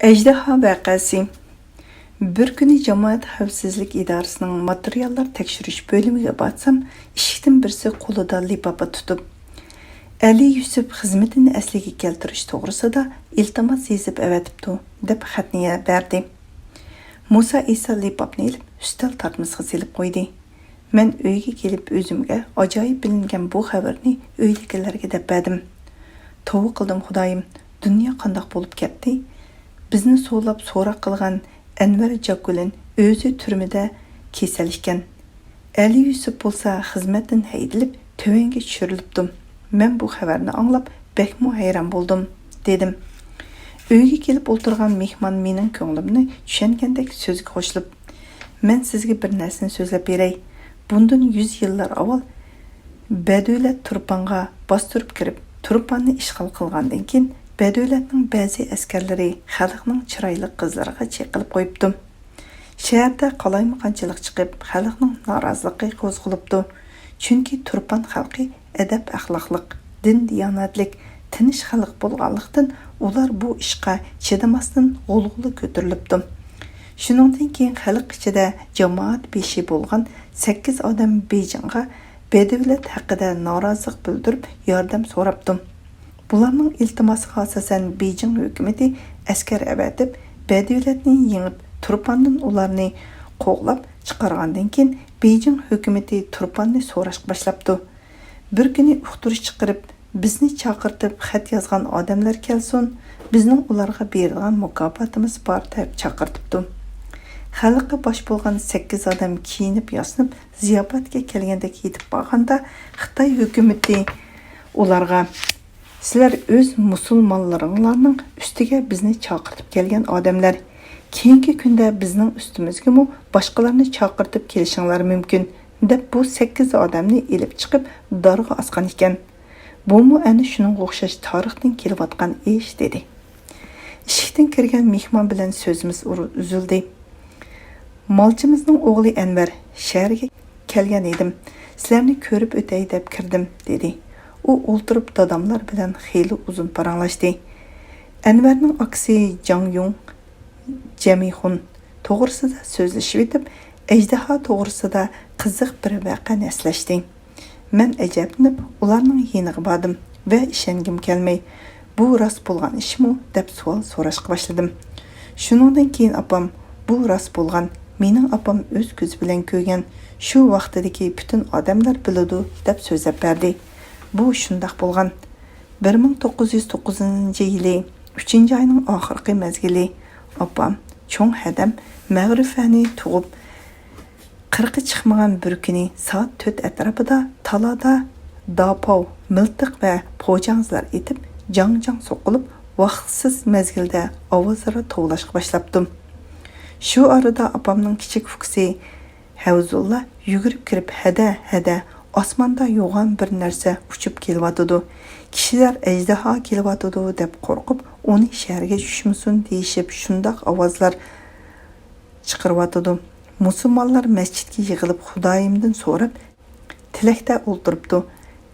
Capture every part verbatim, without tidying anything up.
ئەجدىھا ۋەقەسى. بىر كۈنى جامائەت خەۋپسىزلىك ئىدارىسىنىڭ ماتېرىياللار تەكشۈرۈش بۆلۈمىگە بارسام، ئىشىكتىن بىرسى قولىدا لىپاپا تۇتۇپ، «ئەلى يۈسۈپ خىزمىتىنى ئەسلىگە كەلتۈرۈش توغرىسىدا ئىلتىماس يېزىپ ئەۋەتىپتۇ» دەپ خەتنى بەردى. مۇسا ئىسا لىپاپنى ئېلىپ، ئۈستەل تارتمىسىغا سېلىپ قويدى. مەن ئۆيگە كېلىپ، ئۆزۈمگە ئاجايىپ بىلىنگەن بۇ خەۋەرنى ئۆيدىكىلەرگە دەپ بەردىم. توۋا قىلدىم، خۇدايىم، دۇنيا قانداق بولۇپ كەتتى؟ بىزنى سولاپ سوراق قىلغان ئەنۋەر جاكۇلىن ئۆزى تۈرمىدە كېسەل ئىكەن. ئەلى يۈسۈپ بولسا خىزمەتتىن ھەيدىلىپ، تۆۋەنگە چۈشۈرۈلۈپتۇ. مەن بۇ خەۋەرنى ئاڭلاپ، بەكمۇ ھەيران بولدۇم، دېدىم. ئۆيگە كېلىپ ئولتۇرغان مېھمان مېنىڭ كۆڭلۈمنى چۈشەنگەندەك سۆزگە قوشۇلۇپ، «مەن سىزگە بىر نەرسىنى سۆزلەپ بېرەي. بۇندىن يۈز يىللار ئاۋۋال بەدۆلەت تۇرپانغا باستۇرۇپ كىرىپ، تۇرپاننى ئىشغال قىلغاندىن كېيىن، بەدۆلەتنىڭ بەزى ئەسكەرلىرى خەلقنىڭ چىرايلىق قىزلىرىغا چېقىلىپ قويۇپتۇ. شەھەردە قالايمىقانچىلىق چىقىپ، خەلقنىڭ نارازىلىقى قوزغىلىپتۇ. چۈنكى تۇرپان خەلقى ئەدەپ-ئەخلاقلىق، دىن-دىيانەتلىك، تىنچ خەلق بولغانلىقتىن، ئۇلار بۇ ئىشقا چىدىماستىن غۇلغۇلا كۆتۈرۈلۈپتۇ. شۇنىڭدىن كېيىن خەلق ئىچىدە جامائەت بېشى بولغان سەككىز ئادەم بېيجىڭغا بەدۆلەت ھەققىدە نارازىلىق بىلدۈرۈپ، ياردەم سوراپتۇ. بۇلارنىڭ ئىلتىماسىغا ئاساسەن، بېيجىڭ ھۆكۈمىتى ئەسكەر ئەۋەتىپ، بەدۆلەتنى يېڭىپ، تۇرپاندىن ئۇلارنى قوغلاپ چىقارغاندىن كېيىن، بېيجىڭ ھۆكۈمىتى تۇرپاننى سوراشقا باشلاپتۇ. بىر كۈنى ئۇقتۇرۇش چىقىرىپ، بىزنى چاقىرتىپ خەت يازغان ئادەملەر كەلسۇن، بىزنىڭ ئۇلارغا بېرىدىغان مۇكاپاتىمىز بار، دەپ چاقىرتىپتۇ. خەلققە باش بولغان سەككىز ئادەم كىيىنىپ-ياسىنىپ زىياپەتكە كەلگەندەك يېتىپ بارغاندا، خىتاي ھۆكۈمىتى ئۇلارغا، «سىلەر ئۆز مۇسۇلمانلىرىڭلارنىڭ ئۈستىگە بىزنى چاقىرتىپ كەلگەن ئادەملەر. كېيىنكى كۈندە بىزنىڭ ئۈستىمىزگىمۇ باشقىلارنى چاقىرتىپ كېلىشىڭلار مۇمكىن» دەپ، بۇ سەككىز ئادەمنى ئېلىپ چىقىپ دارغا ئاسقان ئىكەن. «بۇمۇ ئەنە شۇنىڭغا ئوخشاش تارىختىن كېلىۋاتقان ئىش» دېدى. ئىشىكتىن كىرگەن مېھمان بىلەن سۆزىمىز ئۇر-، ئۈزۈلدى. «مالچىمىزنىڭ ئوغلى ئەنۋەر، شەھەرگە كەلگەن ئىدىم، سىلەرنى كۆرۈپ ئۆتەي دەپ كىردىم» دېدى. ئۇ ئولتۇرۇپ داداملار بىلەن خېلى ئۇزۇن پاراڭلاشتى. ئەنۋەرنىڭ ئاكىسى جاڭيۇڭ جەمىخۇن توغرىسىدا سۆزلىشىۋېتىپ، ئەجدىھا توغرىسىدا قىزىق بىر ۋەقەنى ئەسلەشتى. مەن ئەجەبلىنىپ، ئۇلارنىڭ يېنىغا باردىم ۋە ئىشەنگۈم كەلمەي، «بۇ راست بولغان ئىشمۇ؟» دەپ سوئال سوراشقا باشلىدىم. شۇنىڭدىن كېيىن ئاپام، «بۇ راست بولغان، مېنىڭ ئاپام ئۆز كۆزى بىلەن كۆرگەن، شۇ ۋاقتىدىكى پۈتۈن ئادەملەر بىلىدۇ» دەپ سۆزلەپ بەردى. بۇ شۇنداق بولغان. بىر مىڭ توققۇز يۈز توققۇزىنچى يىلى ئۈچىنچى ئاينىڭ ئاخىرقى مەزگىلى ئاپام، چوڭ ھەدەم مەغرىپەنى تۇغۇپ، قىرىقى چىقمىغان بىر كۈنى سائەت تۆت ئەتراپىدا تالادا داپاۋ، مىلتىق ۋە پوجاڭزىلار ئېتىپ، جاڭ-جاڭ سوقۇلۇپ، ۋاقىتسىز مەزگىلدە ئاۋازلىرى توۋلاشقا باشلاپتۇ. شۇ ئارىدا ئاپامنىڭ كىچىك ئۇكىسى ھەۋزۇللا يۈگۈرۈپ كىرىپ، «ھەدە، ھەدە، ئاسماندا يوغان بىر نەرسە ئۇچۇپ كېلىۋاتىدۇ. كىشىلەر ئەجدىھا كېلىۋاتىدۇ دەپ قورقۇپ، ئۇنى شەھەرگە چۈشمىسۇن دېيىشىپ، شۇنداق ئاۋازلار چىقىرىۋاتىدۇ. مۇسۇلمانلار مەسچىتكە يىغىلىپ، خۇدايىمدىن سوراپ، تىلەكتە ئولتۇرۇپتۇ»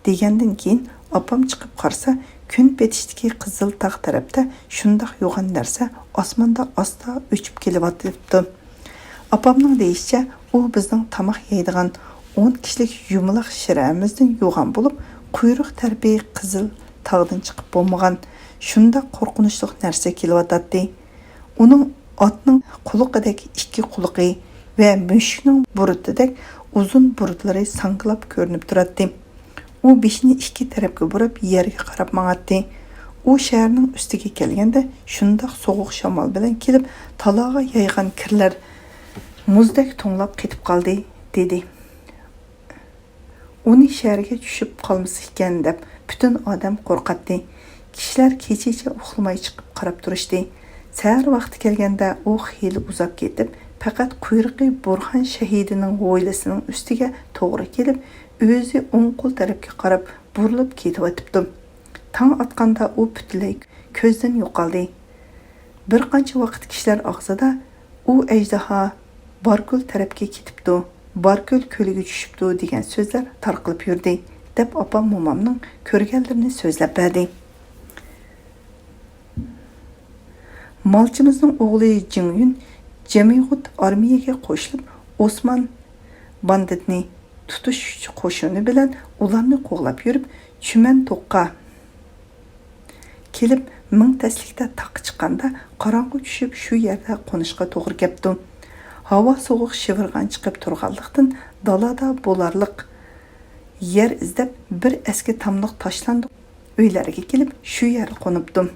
دېگەندىن كېيىن، ئاپام چىقىپ قارىسا، كۈن پېتىشتىكى قىزىل تاغ تەرەپتە شۇنداق يوغان نەرسە ئاسماندا ئاستا ئۆچۈپ كېلىۋاتىپتۇ. ئاپامنىڭ دېيىشىچە، ئۇ بىزنىڭ تاماق يەيدىغان ئون كىشىلىك يۇمىلاق شىرەمىزدىن يوغان بولۇپ، قۇيرۇق تەرىپى قىزىل تاغدىن چىقىپ بولمىغان شۇنداق قورقۇنچلۇق نەرسە كېلىۋاتاتتى. ئۇنىڭ ئاتنىڭ قۇلىقىدەك ئىككى قۇلىقى ۋە مۈشۈكنىڭ بۇرۇتىدەك ئۇزۇن بۇرۇتلىرى ساڭگىلاپ كۆرۈنۈپ تۇراتتى. ئۇ بېشىنى ئىككى تەرەپكە بۇراپ يەرگە قاراپ ماڭاتتى. ئۇ شەھەرنىڭ ئۈستىگە كەلگەندە شۇنداق سوغۇق شامال بىلەن كېلىپ، تالاغا يايغان كىرلەر مۇزدەك توڭلاپ قېتىپ قالدى، دېدى. ئۇنى شەھەرگە چۈشۈپ قالمىسا ئىكەن دەپ پۈتۈن ئادەم قورقاتتى. كىشىلەر كېچىچە ئۇخلىماي چىقىپ قاراپ تۇرۇشتى. سەھەر ۋاقتى كەلگەندە ئۇ خېلى ئۇزاپ كېتىپ، پەقەت قۇيرۇقى بۇرھان شەھىدىنىڭ ھويلىسىنىڭ ئۈستىگە توغرا كېلىپ، ئۆزى ئوڭ قول تەرەپكە قاراپ بۇرۇلۇپ كېتىۋاتىپتۇ. تاڭ ئاتقاندا ئۇ پۈتۈنلەي كۆزدىن يوقالدى. بىر قانچە ۋاقىت كىشىلەر ئاغزىدا، «ئۇ ئەجدىھا باركۆل تەرەپكە كېتىپتۇ، باركۆل كۆلىگە چۈشۈپتۇ» دېگەن سۆزلەر تارقىلىپ يۈردى، دەپ ئاپام مومامنىڭ كۆرگەنلىرىنى سۆزلەپ بەردى. مالچىمىزنىڭ ئوغلى جىڭيۈن جەمئىيغۇت ئارمىيەگە قوشۇلۇپ، ئوسمان باندىتنى تۇتۇش قوشۇنى بىلەن ئۇلارنى قوغلاپ يۈرۈپ، چۈمەن توققا كېلىپ، مىڭ تەسلىكتە تاغقا چىققاندا، قاراڭغۇ چۈشۈپ، شۇ يەردە قونۇشقا توغرا كەپتۇ. ھاۋا سوغۇق، شىۋىرغان چىقىپ تۇرغانلىقتىن، دالادا بولارلىق يەر ئىزدەپ، بىر ئەسكى تاملىق تاشلاندۇق ئۆيلەرگە كېلىپ، شۇ يەردە قونۇپتۇ.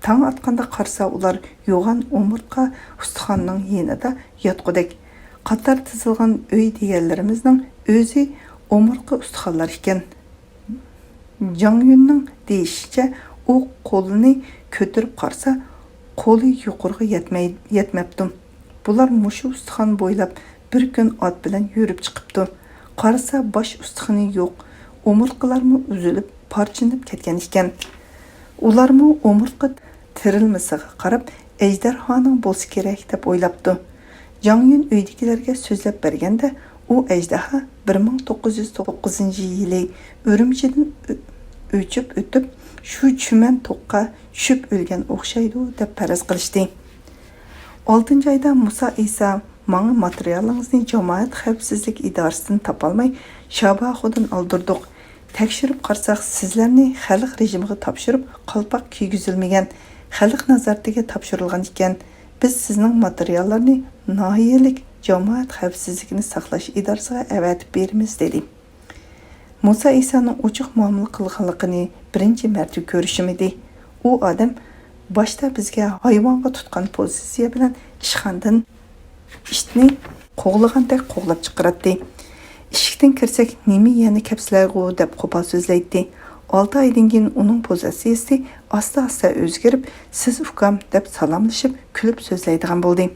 تاڭ ئاتقاندا قارىسا، ئۇلار يوغان ئومۇرتقا ئۇستىخاننىڭ يېنىدا ياتقۇدەك. قاتار تىزىلغان ئۆي دېگەنلىرىمىزنىڭ ئۆزى ئومۇرتقا ئۇستىخانلار ئىكەن. جاڭ يۈننىڭ دېيىشىچە، ئۇ قولىنى كۆتۈرۈپ قارىسا، قولى يۇقىرىغا يەتمەي-، يەتمەپتۇ. بۇلار مۇشۇ ئۇستىخان بويلاپ بىر كۈن ئات بىلەن يۈرۈپ چىقىپتۇ. قارىسا، باش ئۇستىخىنى يوق، ئومۇرتقىلارمۇ ئۈزۈلۈپ، پارچىلىنىپ كەتكەن ئىكەن. ئۇلارمۇ ئومۇرتقا تېرىلمىسىغا قاراپ، ئەجدىھانىڭ بولسا كېرەك، دەپ ئويلاپتۇ. جاڭ يۈن ئۆيدىكىلەرگە سۆزلەپ بەرگەندە، ئۇ ئەجدىھا بىر مىڭ توققۇز يۈز توققۇزىنچى يىلى ئۈرۈمچىدىن ئۆ-، ئۆچۈپ ئۆتۈپ، شۇ چۈمەن توققا چۈشۈپ ئۆلگەن ئوخشايدۇ، دەپ پەرەز قىلىشتى. ئالتىنچى ئايدا مۇسا ئىسا ماڭا ماتېرىيالىڭىزنى جامائەت خەۋپسىزلىك ئىدارىسىدىن تاپالماي، شاباخۇدىن ئالدۇردۇق. تەكشۈرۈپ قارىساق، سىزلەرنى خەلق رېجىمىغا تاپشۇرۇپ، قالپاق كىيگۈزۈلمىگەن، خەلق نازارىتىگە تاپشۇرۇلغان ئىكەن. بىز سىزنىڭ ماتېرىياللارنى ناھىيەلىك جامائەت خەۋپسىزلىكىنى ساقلاش ئىدارىسىغا ئەۋەتىپ بېرىمىز، دېدى. مۇسا ئىسانىڭ ئوچۇق مۇئامىلە قىلغانلىقىنى بىرىنچى مەرتىۋە كۆرۈشۈم ئىدى. ئۇ ئادەم باشتا بىزگە ھايۋانغا تۇتقان پوزىتسىيە بىلەن ئىشخانىدىن ئىتنى قوغلىغاندەك قوغلاپ چىقىراتتى. ئىشىكتىن كىرسەك، «نېمە يەنە كەپسىلەرغۇ؟» دەپ قوپال سۆزلەيتتى. ئالتە ئايدىن كېيىن ئۇنىڭ پوزىتسىيىسى ئاستا-ئاستا ئۆزگىرىپ، «سىز ئۇكام» دەپ سالاملىشىپ، كۈلۈپ سۆزلەيدىغان بولدى.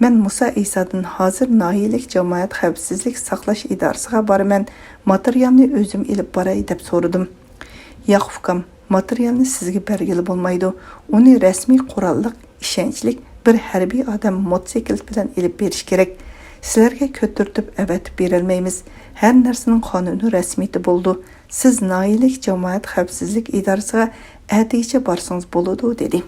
مەن مۇسا ئىسادىن، «ھازىر ناھىيەلىك جامائەت خەۋپسىزلىك ساقلاش ئىدارىسىغا بارىمەن، ماتېرىيالنى ئۆزۈم ئېلىپ باراي» دەپ سورىدىم. «ياق، ئۇكام، ماتېرىيالنى سىزگە بەرگىلى بولمايدۇ. ئۇنى رەسمىي قوراللىق، ئىشەنچلىك بىر ھەربىي ئادەم موتوسىكلىت بىلەن ئېلىپ بېرىشى كېرەك. سىلەرگە كۆتۈرتۈپ ئەۋەتىپ بېرەلمەيمىز. ھەر نەرسىنىڭ قانۇنىي رەسمىيىتى بولىدۇ. سىز ناھىيەلىك جامائەت خەۋپسىزلىك ئىدارىسىغا ئەتىگىچە بارسىڭىز بولىدۇ» دېدى.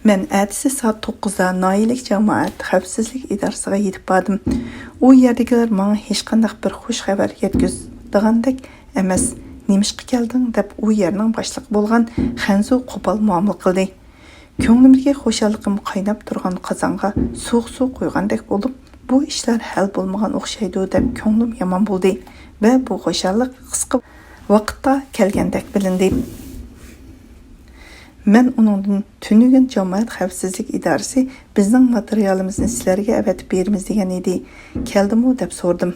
مەن ئەتىسى سائەت توققۇزدا ناھىيەلىك جامائەت خەۋپسىزلىك ئىدارىسىغا يېتىپ باردىم. ئۇ يەردىكىلەر ماڭا ھېچقانداق بىر خۇش خەۋەر يەتكۈزىدىغاندەك ئەمەس. «نېمىشقا كەلدىڭ؟» دەپ، ئۇ يەرنىڭ باشلىقى بولغان خەنزۇ قوپال مۇئامىلە قىلدى. كۆڭلۈمدىكى خۇشاللىقىم قايناپ تۇرغان قازانغا سۇغا سۇ قۇيغاندەك بولۇپ، «بۇ ئىشلار ھەل بولمىغان ئوخشايدۇ» دەپ، كۆڭلۈم يامان بولدى ۋە بۇ خۇشاللىق قىسقا ۋاقىتتا كەلگەندەك بىلىندى. مەن ئۇنىڭدىن، «تۈنۈگۈن جامائەت خەۋپسىزلىك ئىدارىسى بىزنىڭ ماتېرىيالىمىزنى سىلەرگە ئەۋەتىپ بېرىمىز دېگەن ئىدى، كەلدىمۇ؟» دەپ سورىدىم.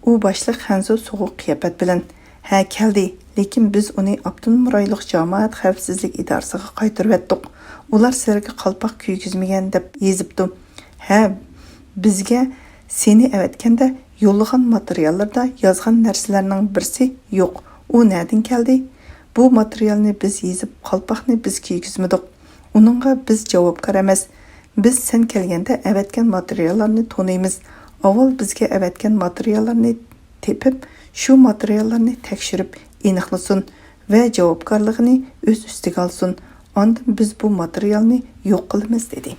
ئۇ باشلىق خەنزۇ سوغۇق قىياپەت بىلەن، «ھە، كەلدى، لېكىن بىز ئۇنى ئاپتونوم رايونلۇق جامائەت خەۋپسىزلىك ئىدارىسىغا قايتۇرۇۋەتتۇق. ئۇلار سىلەرگە قالپاق كىيگۈزمىگەن دەپ يېزىپتۇ. ھە، بىزگە سېنى ئەۋەتكەندە يوللىغان ماتېرىياللىرىدا يازغان نەرسىلەرنىڭ بىرسى يوق. ئۇ نەدىن كەلدى؟ بۇ ماتېرىيالنى بىز يېزىپ، قالپاقنى بىز كىيگۈزمىدۇق. ئۇنىڭغا بىز جاۋابكار ئەمەس. بىز سەن كەلگەندە ئەۋەتكەن ماتېرىياللارنى تونۇيمىز. ئاۋۋال بىزگە ئەۋەتكەن ماتېرىياللارنى تېپىپ، شۇ ماتېرىياللارنى تەكشۈرۈپ ئېنىقلىسۇن ۋە جاۋابكارلىقىنى ئۆز ئۈستىگە ئالسۇن. ئاندىن بىز بۇ ماتېرىيالنى يوق قىلىمىز» دېدى.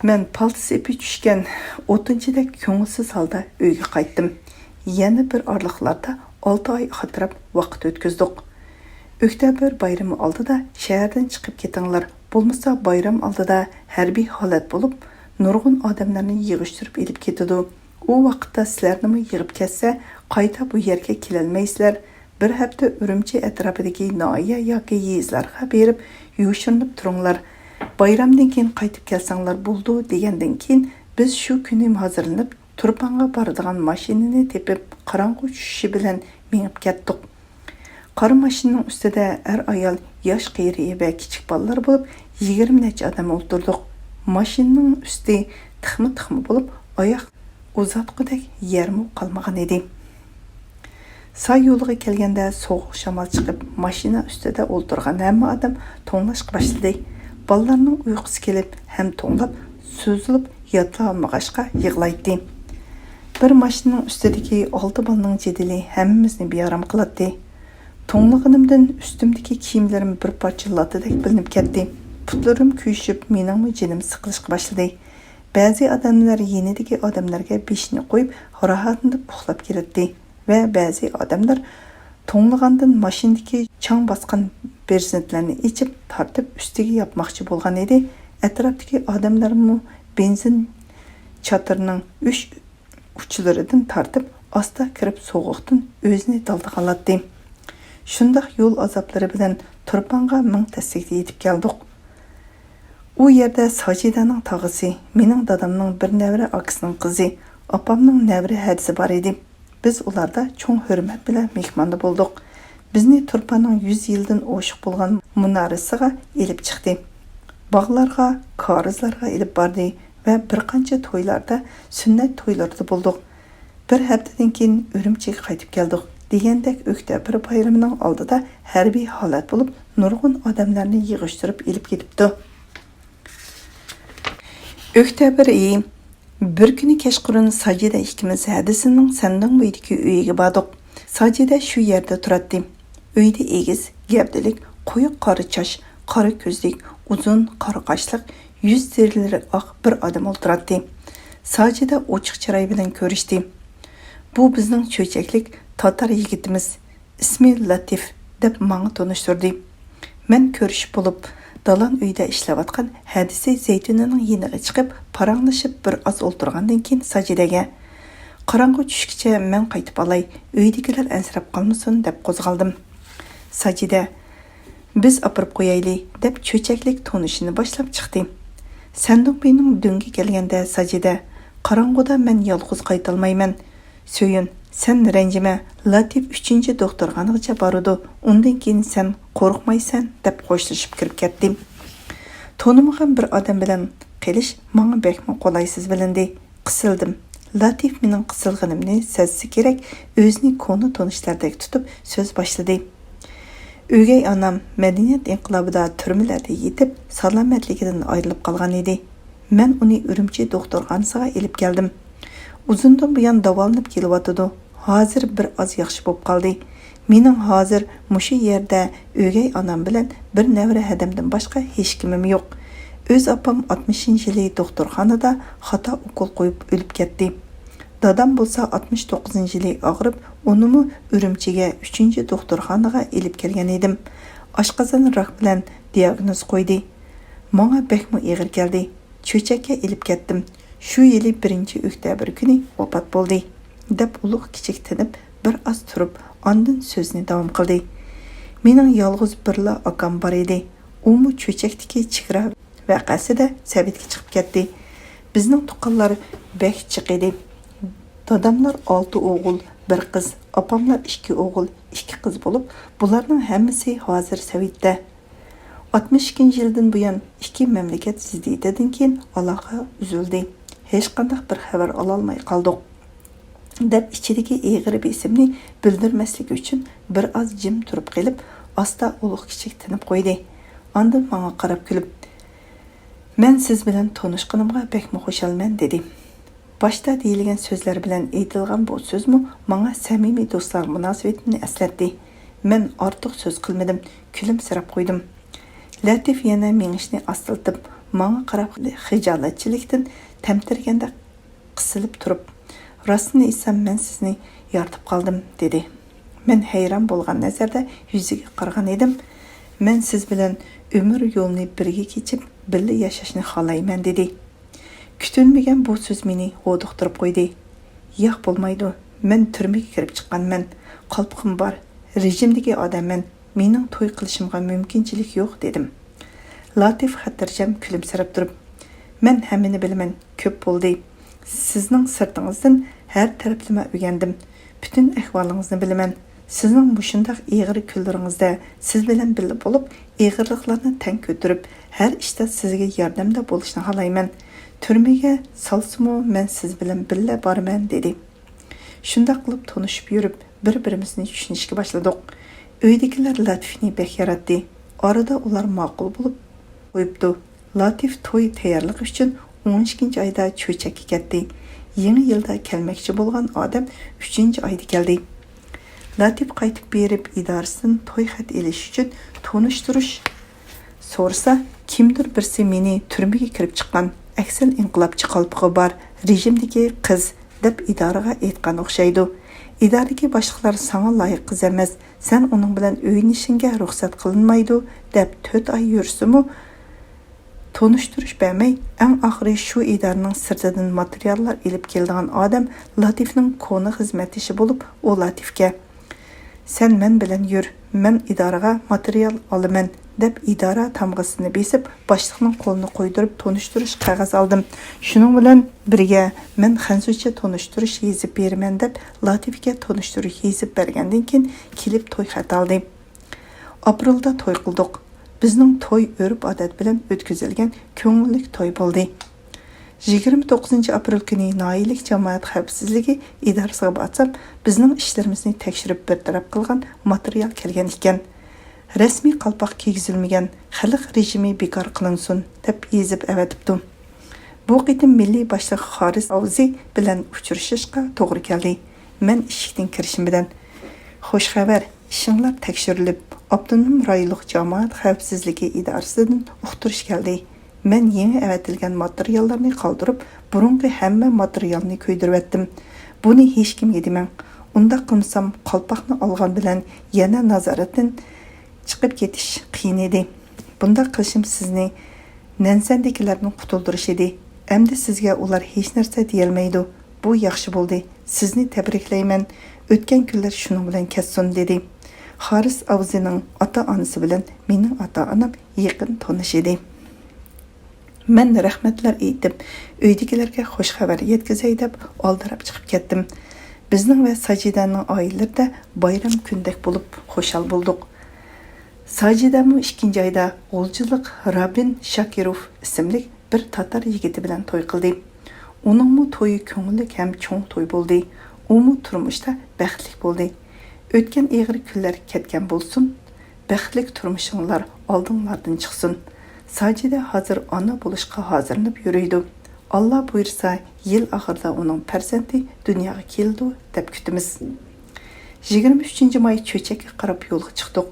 مەن پالتىس ئېپى چۈشكەن ئوتۇنچىدەك كۆڭۈلسىز ھالدا ئۆيگە قايتتىم. يەنە بىر ئارىلىقلاردا ئالتە ئاي ئەتراپ ۋاقىت ئۆتكۈزدۇق. ئۆكتەبىر بايرىمى ئالدىدا شەھەردىن چىقىپ كېتىڭلار، بولمىسا بايرام ئالدىدا ھەربىي ھالەت بولۇپ، نۇرغۇن ئادەملەرنى يىغىشتۇرۇپ ئېلىپ كېتىدۇ. ئۇ ۋاقىتتا سىلەرنىمۇ يىغىپ كەتسە، قايتا بۇ يەرگە كېلەلمەيسىلەر. بىر ھەپتە ئۈرۈمچى ئەتراپىدىكى ناھىيە ياكى يېزىلارغا بېرىپ يوشۇرۇنۇپ تۇرۇڭلار. بايرامدىن كېيىن قايتىپ كەلسەڭلار بولىدۇ، دېگەندىن كېيىن، بىز شۇ كۈنى ھازىرلىنىپ، تۇرپانغا بارىدىغان ماشىنىنى تېپىپ، قاراڭغۇ چۈشۈشى بىلەن مېڭىپ كەتتۇق. قارا ماشىنىنىڭ ئۈستىدە ئەر-ئايال، ياش-قېرى ۋە كىچىك بالىلار بولۇپ، يىگىرمە نەچچە ئادەم ئولتۇردۇق. ماشىنىنىڭ ئۈستى تىخما-تىخما بولۇپ، ئاياق ئۇزاتقۇدەك يەرمۇ قالمىغان ئىدى. ساي يولىغا كەلگەندە سوغۇق شامال چىقىپ، ماشىنا ئۈستىدە ئولتۇرغان ھەممە ئادەم توڭلاشقا باشلىدى. بالىلارنىڭ ئۇيقۇسى كېلىپ، ھەم توڭلاپ، سوزۇلۇپ ياتىلالمىغاچقا يىغلايتتى. بىر ماشىنىنىڭ ئۈستىدىكى ئالتە بالىنىڭ جېدىلى ھەممىمىزنى بىئارام قىلاتتى. توڭلىغىنىمدىن ئۈستۈمدىكى كىيىملىرىم بىر پارچە لاتىدەك بىلىنىپ كەتتى. پۇتلىرىم كۆيۈشۈپ، مېنىڭمۇ جېنىم سىقىلىشقا باشلىدى. بەزى ئادەملەر يېنىدىكى ئادەملەرگە بېشىنى قويۇپ، راھەتلىنىپ ئۇخلاپ كېتەتتى ۋە بەزى ئادەملەر توڭلىغاندىن ماشىنىدىكى چاڭ باسقان بېرزېنتلەرنى ئېچىپ، تارتىپ ئۈستىگە ياپماقچى بولغان ئىدى. ئەتراپتىكى ئادەملەرمۇ بېنزىن چاتىرىنىڭ ئۈچ ئۇچلىرىدىن تارتىپ، ئاستا كىرىپ سوغۇقتىن ئۆزىنى دالدىغانلاتتى. شۇنداق يول ئازابلىرى بىلەن تۇرپانغا مىڭ تەسلىكتە يېتىپ كەلدۇق. ئۇ يەردە ساجىدەنىڭ تاغىسى، مېنىڭ دادامنىڭ بىر نەۋرە ئاكىسىنىڭ قىزى، ئاپامنىڭ نەۋرە ھەدىسى بار ئىدى. بىز ئۇلاردا چوڭ ھۆرمەت بىلەن مېھماندا بولدۇق. بىزنى تۇرپاننىڭ يۈز يىلدىن ئوشۇق بولغان مۇنارىسىغا ئېلىپ چىقتى. باغلارغا، كارىزلارغا ئېلىپ باردى ۋە بىر قانچە تويلاردا، سۈننەت تويلىرىدا بولدۇق. بىر ھەپتىدىن كېيىن ئۈرۈمچىگە قايتىپ كەلدۇق. دېگەندەك ئۆكتەبىر بايرىمىنىڭ ئالدىدا ھەربىي ھالەت بولۇپ، نۇرغۇن ئادەملەرنى يىغىشتۇرۇپ ئېلىپ كېتىپتۇ. ئۆكتەبىر ئېيى. بىر كۈنى كەچقۇرۇن ساجىدە ئىككىمىز ھەدىسىنىڭ سەندۇڭ بويىدىكى ئۆيىگە باردۇق. ساجىدە شۇ يەردە تۇراتتى. ئۆيدە ئېگىز، گەۋدىلىك، قويۇق قارا چاچ، قارا كۆزلۈك، ئۇزۇن قارا قاشلىق، يۈز تېرىلىرى ئاق بىر ئادەم ئولتۇراتتى. ساجىدە ئوچۇق چىراي بىلەن كۆرۈشتى. بۇ بىزنىڭ چۆچەكلىك تاتار يىگىتىمىز. ئىسمى لاتىف، دەپ ماڭا تونۇشتۇردى. مەن كۆرۈشۈپ بولۇپ، دالان ئۆيدە ئىشلەۋاتقان ھەدىسى زەيتۇنىنىڭ يېنىغا چىقىپ، پاراڭلىشىپ بىر ئاز ئولتۇرغاندىن كېيىن ساجىدەگە، قاراڭغۇ چۈشكىچە مەن قايتىپ ئالاي، ئۆيدىكىلەر ئەنسىرەپ قالمىسۇن، دەپ قوزغالدىم. ساجىدە، بىز ئاپىرىپ قويايلى، دەپ چۆچەكلىك تونۇشىنى باشلاپ چىقتى. سەندۇقبىنىڭ دۆڭگە كەلگەندە ساجىدە، قاراڭغۇدا مەن يالغۇز قايتالمايمەن. سۆيۈن، سەن رەنجىمە، لاتىپ ئۈچىنچى دوختۇرخانىغىچە بارىدۇ، ئۇندىن كېيىن سەن قورقمايسەن، دەپ خوشلىشىپ كىرىپ كەتتى. تونۇمىغان بىر ئادەم بىلەن قېلىش ماڭا بەكمۇ قولايسىز بىلىندى. قىسىلدىم. لاتىپ مېنىڭ قىسىلغىنىمنى سەزسە كېرەك، ئۆزىنى كونا تونۇشلاردەك تۇتۇپ سۆز باشلىدى. ئۆگەي ئانام مەدەنىيەت ئىنقىلابىدا تۈرمىلەردە يېتىپ، سالامەتلىكىدىن ئايرىلىپ قالغان ئىدى. مەن ئۇنى ئۈرۈمچى دوختۇرخانىسىغا ئېلىپ كەلدىم. ئۇزۇندىن بۇيان داۋالىنىپ كېلىۋاتىدۇ. ھازىر بىر ئاز ياخشى بولۇپ قالدى. مېنىڭ ھازىر مۇشۇ يەردە ئۆگەي ئانام بىلەن بىر نەۋرە ھەدەمدىن باشقا ھېچكىمىم يوق. ئۆز ئاپام ئاتمىشىنچى يىلى دوختۇرخانىدا خاتا ئوكۇل قويۇپ ئۆلۈپ كەتتى. دادام بولسا ئاتمىش توققۇزىنچى يىلى ئاغرىپ، ئۇنىمۇ ئۈرۈمچىگە ئۈچىنچى دوختۇرخانىغا ئېلىپ كەلگەن ئىدىم. ئاشقازان راك بىلەن دىياگنوز قويدى. ماڭا بەكمۇ ئېغىر كەلدى. چۆچەككە ئېلىپ كەتتىم. شۇ يىلى بىرىنچى ئۆكتەبىر كۈنى ۋاپات بولدى، دەپ ئۇلۇغ كىچىك تىنىپ، بىر ئاز تۇرۇپ، ئاندىن سۆزىنى داۋام قىلدى. مېنىڭ يالغۇز بىرلا ئاكام بار ئىدى. ئۇمۇ چۆچەكتىكى چېگرا ۋەقەسىدە سەۋدگە چىقىپ كەتتى. بىزنىڭ تۇغقانلار بەك جىق ئىدى. داداملار ئالتە ئوغۇل، بىر قىز، ئاپاملار ئىككى ئوغۇل، ئىككى قىز بولۇپ، بۇلارنىڭ ھەممىسى ھازىر سەۋدتە. ئاتمىش ئىككىنچى يىلدىن بۇيان ئىككى مەملىكەت زىددىيىتىدىن كېيىن ئالاقە ئۈزۈلدى. ھېچقانداق بىر خەۋەر ئالالماي قالدۇق، دەپ ئىچىدىكى ئېغىر بېسىمنى بىلدۈرمەسلىك ئۈچۈن بىر ئاز جىم تۇرۇپ قېلىپ، ئاستا ئۇلۇغ كىچىك تىنىپ قويدى. ئاندىن ماڭا قاراپ كۈلۈپ، مەن سىز بىلەن تونۇشقىنىمغا بەكمۇ خۇشالمەن، دېدى. باشتا دېيىلگەن سۆزلەر بىلەن ئېيتىلغان بۇ سۆزمۇ ماڭا سەمىمىي دوستلار مۇناسىۋىتىنى ئەسلەتتى. مەن ئارتۇق سۆز قىلمىدىم، كۈلۈمسىرەپ قويدۇم. لەتىپ يەنە مېڭىشنى ئاستىلىتىپ، ماڭا قاراپ خىجالەتچىلىكتىن تەمتىرىگەندەك قىسىلىپ تۇرۇپ، راستىنى ئېيتسام، مەن سىزنى يارىتىپ قالدىم، دېدى. مەن ھەيران بولغان نەزەردە يۈزىگە قارىغان ئىدىم. مەن سىز بىلەن ئۆمۈر يولىنى بىرگە كېچىپ، بىللە ياشاشنى خالايمەن، دېدى. كۈتۈلمىگەن بۇ سۆز مېنى ھودۇقتۇرۇپ قويدى. ياق، بولمايدۇ. مەن تۈرمىگە كىرىپ چىققانمەن. قالپىقىم بار. رېجىمدىكى ئادەممەن. مېنىڭ توي قىلىشىمغا مۇمكىنچىلىك يوق، دېدىم. لاتىف خاتىرجەم كۈلۈمسىرەپ تۇرۇپ، مەن ھەممىنى بىلىمەن، كۆپ بولدى. سىزنىڭ سىرتىڭىزدىن ھەر تەرەپلىمە ئۆگەندىم. پۈتۈن ئەھۋالىڭىزنى بىلىمەن. سىزنىڭ مۇشۇنداق ئېغىر كۈنلىرىڭىزدە سىز بىلەن بىللە بولۇپ، ئېغىرلىقلارنى تەڭ كۆتۈرۈپ، ھەر ئىشتا سىزگە ياردەمدە بولۇشنى خالايمەن. تۈرمىگە سالسىمۇ، مەن سىز بىلەن بىللە بارىمەن، دېدى. شۇنداق قىلىپ تونۇشۇپ يۈرۈپ، بىر-بىرىمىزنى چۈشىنىشكە باشلىدۇق. ئۆيدىكىلەر لاتىپنى بەك ياراتتى. ئارىدا ئۇلار ماقۇل بولۇپ قويۇپتۇ. لاتىپ توي تەييارلىقى ئۈچۈن ئون ئىككىنچى ئايدا چۆچەككە كەتتى. يېڭى يىلدا كەلمەكچى بولغان ئادەم ئۈچىنچى ئايدا كەلدى. لاتىپ قايتىپ بېرىپ، ئىدارىسىدىن توي خەت ئېلىش ئۈچۈن تونۇشتۇرۇش سورىسا، كىمدۇر بىرسى مېنى تۈرمىگە كىرىپ چىققان ئەكسەل ئىنقىلابچى قالپىقى بار رېژىمدىكى قىز دەپ ئىدارىغا ئېيتقان ئوخشايدۇ. ئىدارىدىكى باشلىقلار ساڭا لايىق قىز ئەمەس، سەن ئۇنىڭ بىلەن ئۆيلىنىشىڭگە رۇخسەت قىلىنمايدۇ دەپ تۆت ئاي يۈرسىمۇ، تونۇشتۇرۇش بەرمەي، ئەڭ ئاخىرى شۇ ئىدارىنىڭ سىرتىدىن ماتېرىياللار ئېلىپ كېلىدىغان ئادەم لاتىفنىڭ كونا خىزمەتدىشى بولۇپ، ئۇ لاتىفكە، «سەن مەن بىلەن يۈر، مەن ئىدارىغا ماتېرىيال ئالىمەن» دەپ، ئىدارە تامغىسىنى بېسىپ، باشلىقنىڭ قولىنى قويدۇرۇپ تونۇشتۇرۇش قەغەز ئالدىم. شۇنىڭ بىلەن بىرگە، مەن خەنزۇچە تونۇشتۇرۇش يېزىپ بېرىمەن دەپ، لاتىفكە تونۇشتۇرۇش يېزىپ بەرگەندىن كېيىن، كېلىپ توي خەت ئالدى. ئاپرېلدا توي قىلدۇق. بىزنىڭ توي ئۆرپ-ئادەت بىلەن ئۆتكۈزۈلگەن كۆڭۈللۈك توي بولدى. يىگىرمە توققۇزىنچى ئاپرېل كۈنى ناھىيەلىك جامائەت خەۋپسىزلىكى ئىدارىسىغا بارسام، بىزنىڭ ئىشلىرىمىزنى تەكشۈرۈپ بىر تەرەپ قىلغان ماتېرىيال كەلگەن ئىكەن. «رەسمىي قالپاق كىيگۈزۈلمىگەن، خەلق رېژىمى بىكار قىلىنسۇن» دەپ يېزىپ ئەۋەتىپتۇ. بۇ قېتىم مىللىي باشلىق خارىس ئاۋزى بىلەن ئۇچرىشىشقا توغرا كەلدى. مەن ئىشىكتىن كىرىشىم بىلەن، «خوش خەۋەر، ئىشىڭلار تەكشۈرۈلۈپ، ئاپتونوم رايونلۇق جامائەت خەۋپسىزلىكى ئىدارىسىدىن ئۇقتۇرۇش كەلدى. مەن يېڭى ئەۋەتىلگەن ماتېرىياللارنى قالدۇرۇپ، بۇرۇنقى ھەممە ماتېرىيالنى كۆيدۈرۈۋەتتىم. بۇنى ھېچكىمگە دېمەڭ. ئۇنداق قىلمىسام، قالپاقنى ئالغان بىلەن يەنە نازارەتتىن چىقىپ كېتىش قىيىن ئىدى. بۇنداق قىلىشىم سىزنى نەنسەندىكىلەردىن قۇتۇلدۇرۇش ئىدى. ئەمدى سىزگە ئۇلار ھېچنەرسە دېيەلمەيدۇ. بۇ ياخشى بولدى. سىزنى تەبرىكلەيمەن. ئۆتكەن كۈنلەر شۇنىڭ بىلەن كەتسۇن» دېدى. خارىس ئاۋزىنىڭ ئاتا-ئانىسى بىلەن مېنىڭ ئاتا-ئانام يېقىن تونۇش ئىدى. مەن رەھمەتلەر ئېيتىپ، ئۆيدىكىلەرگە خوش خەۋەر يەتكۈزەي دەپ ئالدىراپ چىقىپ كەتتىم. بىزنىڭ ۋە ساجىدەنىڭ ئائىلىلىرىدە بايرام كۈندەك بولۇپ خۇشال بولدۇق. ساجىدەمۇ ئىككىنچى ئايدا غۇلجىلىق رابىن شاكىروف ئىسىملىك بىر تاتار يىگىتى بىلەن توي قىلدى. ئۇنىڭمۇ تويى كۆڭۈللۈك ھەم چوڭ توي بولدى. ئۇمۇ تۇرمۇشتا بەختلىك بولدى. ئۆتكەن ئېغىر كۈنلەر كەتكەن بولسۇن، بەختلىك تۇرمۇشۇڭلار ئالدىڭلاردىن چىقسۇن. ساجىدە ھازىر ئانا بولۇشقا ھازىرلىنىپ يۈرىدۇ. ئاللا بۇيرۇسا، يىل ئاخىرىدا ئۇنىڭ پەرزەنتى دۇنياغا كېلىدۇ دەپ كۈتىمىز. يىگىرمە ئۈچىنچى ماي چۆچەككە قاراپ يولغا چىقتۇق.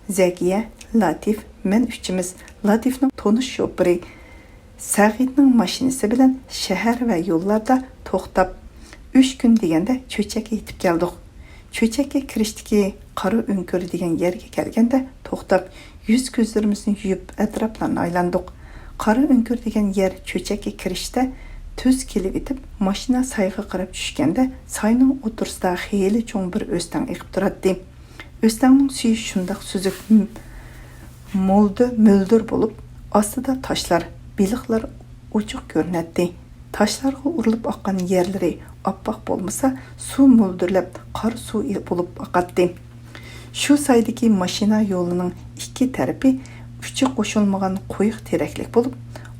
زەكىيە، لاتىف، مەن ئۈچىمىز لاتىفنىڭ تونۇش شوپۇرى سەغىتنىڭ ماشىنىسى بىلەن شەھەر ۋە يوللاردا توختاپ، ئۈچ كۈن دېگەندە چۆچەككە يېتىپ كەلدۇق. چۆچەككە كىرىشتىكى قارا ئۆڭكۈر دېگەن يەرگە كەلگەندە توختاپ، يۈز-كۆزلىرىمىزنى يۇيۇپ، ئەتراپلارنى ئايلاندۇق. قارا ئۆڭكۈر دېگەن يەر چۆچەككە كىرىشتە تۈز كېلىۋېتىپ، ماشىنا سايغا قاراپ چۈشكەندە، ساينىڭ ئوتتۇرىسىدا خېلى چوڭ بىر ئۆستەڭ ئېقىپ تۇراتتى. ئۆستەڭنىڭ سۈيى شۇنداق سۈزۈك، م-، مولدۇر، مۆلدۈر بولۇپ، ئاستىدا تاشلار، بېلىقلار ئوچۇق كۆرۈنەتتى. تاشلارغا ئۇرۇلۇپ ئاققان يەرلىرى ئاپئاق بولمىسا، سۇ مۆلدۈرلەپ، قارا سۇ بولۇپ ئاقاتتى. شۇ سايدىكى ماشىنا يولىنىڭ ئىككى تەرىپى ئۇچى قوشۇلمىغان قويۇق تېرەكلىك بولۇپ،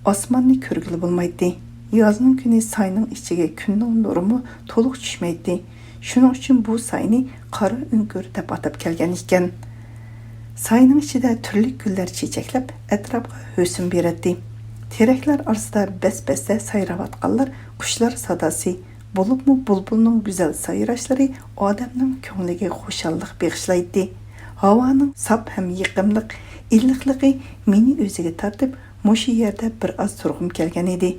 ئاسماننى كۆرگىلى بولمايتتى. يازنىڭ كۈنى ساينىڭ ئىچىگە كۈننىڭ نۇرىمۇ تولۇق چۈشمەيتتى. شۇنىڭ ئۈچۈن بۇ ساينى قارا ئۆڭكۈر دەپ ئاتاپ كەلگەن ئىكەن. ساينىڭ ئىچىدە تۈرلۈك گۈللەر چېچەكلەپ، ئەتراپقا ھۆسن بېرەتتى. تېرەكلەر ئارىسىدا بەس-بەستە سايراۋاتقانلار قۇشلار ساداسى، بولۇپمۇ بۇلبۇلنىڭ گۈزەل سايراشلىرى ئادەمنىڭ كۆڭلىگە خۇشاللىق بېغىشلايتتى. ھاۋانىڭ ساپ ھەم يېقىملىق ئىللىقلىقى مېنى ئۆزىگە تارتىپ، مۇشۇ يەردە بىر ئاز تۇرغۇم كەلگەن ئىدى.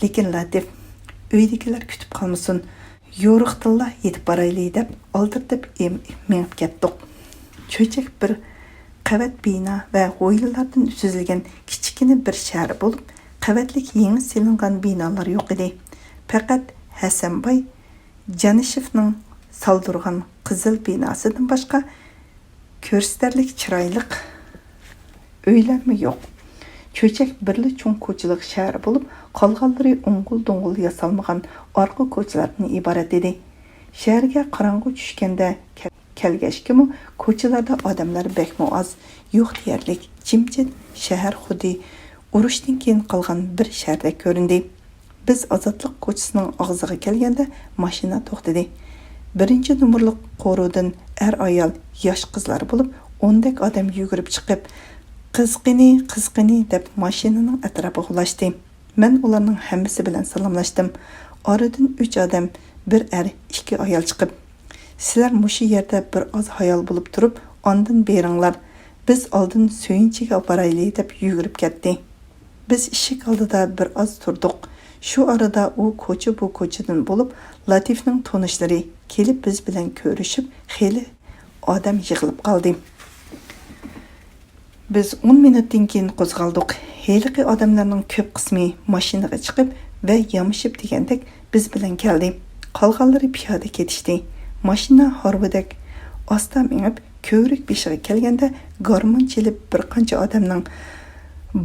لېكىن لاتىپ، «ئۆيدىكىلەر كۈتۈپ قالمىسۇن، يورۇقتىنلا يېتىپ بارايلى» دەپ ئالدىرىتىپ ئېم-، مېڭىپ كەتتۇق. چۆچەك بىر قەۋەت بىنا ۋە ھويلىلاردىن سۈزۈلگەن كىچىككىنە بىر شەھەر بولۇپ، قەۋەتلىك يېڭى سېلىنغان بىنالار يوق ئىدى. پەقەت ھەسەنباي جانىشېۋنىڭ سالدۇرغان قىزىل بىناسىدىن باشقا كۆرسىتەرلىك چىرايلىق ئۆيلەرمۇ يوق. چۆچەك بىرلا چوڭ كوچىلىق شەھەر بولۇپ، قالغانلىرى ئوڭغۇل-دوڭغۇل ياسالمىغان ئارقا كوچىلاردىن ئىبارەت ئىدى. شەھەرگە قاراڭغۇ چۈشكەندە كە-، كەلگەچكىمۇ كوچىلاردا ئادەملەر بەكمۇ ئاز، يوق دېيەرلىك، جىمجىت، شەھەر خۇددى ئۇرۇشتىن كېيىن قالغان بىر شەھەردەك كۆرۈندى. بىز ئازادلىق كوچىسىنىڭ ئاغزىغا كەلگەندە ماشىنا توختىدى. بىرىنچى نومۇرلۇق قورۇدىن ئەر-ئايال، ياش-قىزلار بولۇپ ئوندەك ئادەم يۈگۈرۈپ چىقىپ، «قىزىقىنى، قىزىقىنى» دەپ ماشىنىنىڭ ئەتراپىغا ئۇلاشتى. مەن ئۇلارنىڭ ھەممىسى بىلەن سالاملاشتىم. ئارىدىن ئۈچ ئادەم، بىر ئەر، ئىككى ئايال چىقىپ، سىلەر مۇشۇ يەردە بىر ئاز ھايال بولۇپ تۇرۇپ، ئاندىن بېرىڭلار. بىز ئالدىن سۆيۈنچىگە ئاپىرايلى» دەپ يۈگۈرۈپ كەتتى. بىز ئىشىك ئالدىدا بىر ئاز تۇردۇق. شۇ ئارىدا ئۇ كوچا بۇ كوچىدىن بولۇپ، لاتىفنىڭ تونۇشلىرى كېلىپ بىز بىلەن كۆرۈشۈپ، خېلى ئادەم يىغىلىپ قالدى. بىز ئون مىنۇتتىن كېيىن قوزغالدۇق. ھېلىقى ئادەملەرنىڭ كۆپ قىسمى ماشىنىغا چىقىپ ۋە يامىشىپ دېگەندەك بىز بىلەن كەلدى. قالغانلىرى پىيادە كېتىشتى. ماشىنا ھارۋىدەك ئاستا مېڭىپ، كۆۋرۈك بېشىغا كەلگەندە، گارمون چېلىپ بىر قانچە ئادەمنىڭ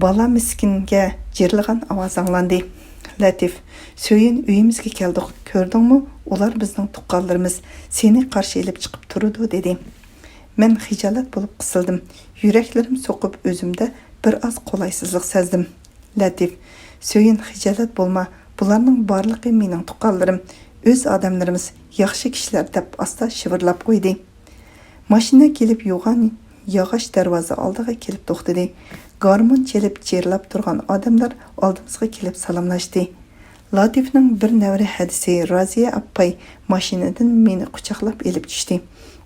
«بالا مىسكىنگە» جىرلىغان ئاۋازى ئاڭلاندى. «لەتىپ، سۆيۈن، ئۆيىمىزگە كەلدۇق، كۆردۈڭمۇ؟ ئۇلار بىزنىڭ تۇغقانلىرىمىز، سېنى قارشى ئېلىپ چىقىپ تۇرىدۇ» دېدى. مەن خىجالەت بولۇپ قىسىلدىم. يۈرەكلىرىم سوقۇپ، ئۆزۈمدە بىر ئاز قولايسىزلىق سەزدىم. «لەتىپ، سۆيۈن، خىجالەت بولما، بۇلارنىڭ بارلىقى مېنىڭ تۇغقانلىرىم، ئۆز ئادەملىرىمىز، ياخشى كىشىلەر» دەپ ئاستا شىۋىرلاپ قويدى. ماشىنا كېلىپ يوغان ياغاچ دەرۋازا ئالدىغا كېلىپ توختىدى. گارمون چېلىپ جىرلاپ تۇرغان ئادەملەر ئالدىمىزغا كېلىپ سالاملاشتى. لاتىپنىڭ بىر نەۋرە ھەدىسى رازىيە ئاپاي ماشىنىدىن مېنى قۇچاقلاپ ئېلىپ چۈشتى.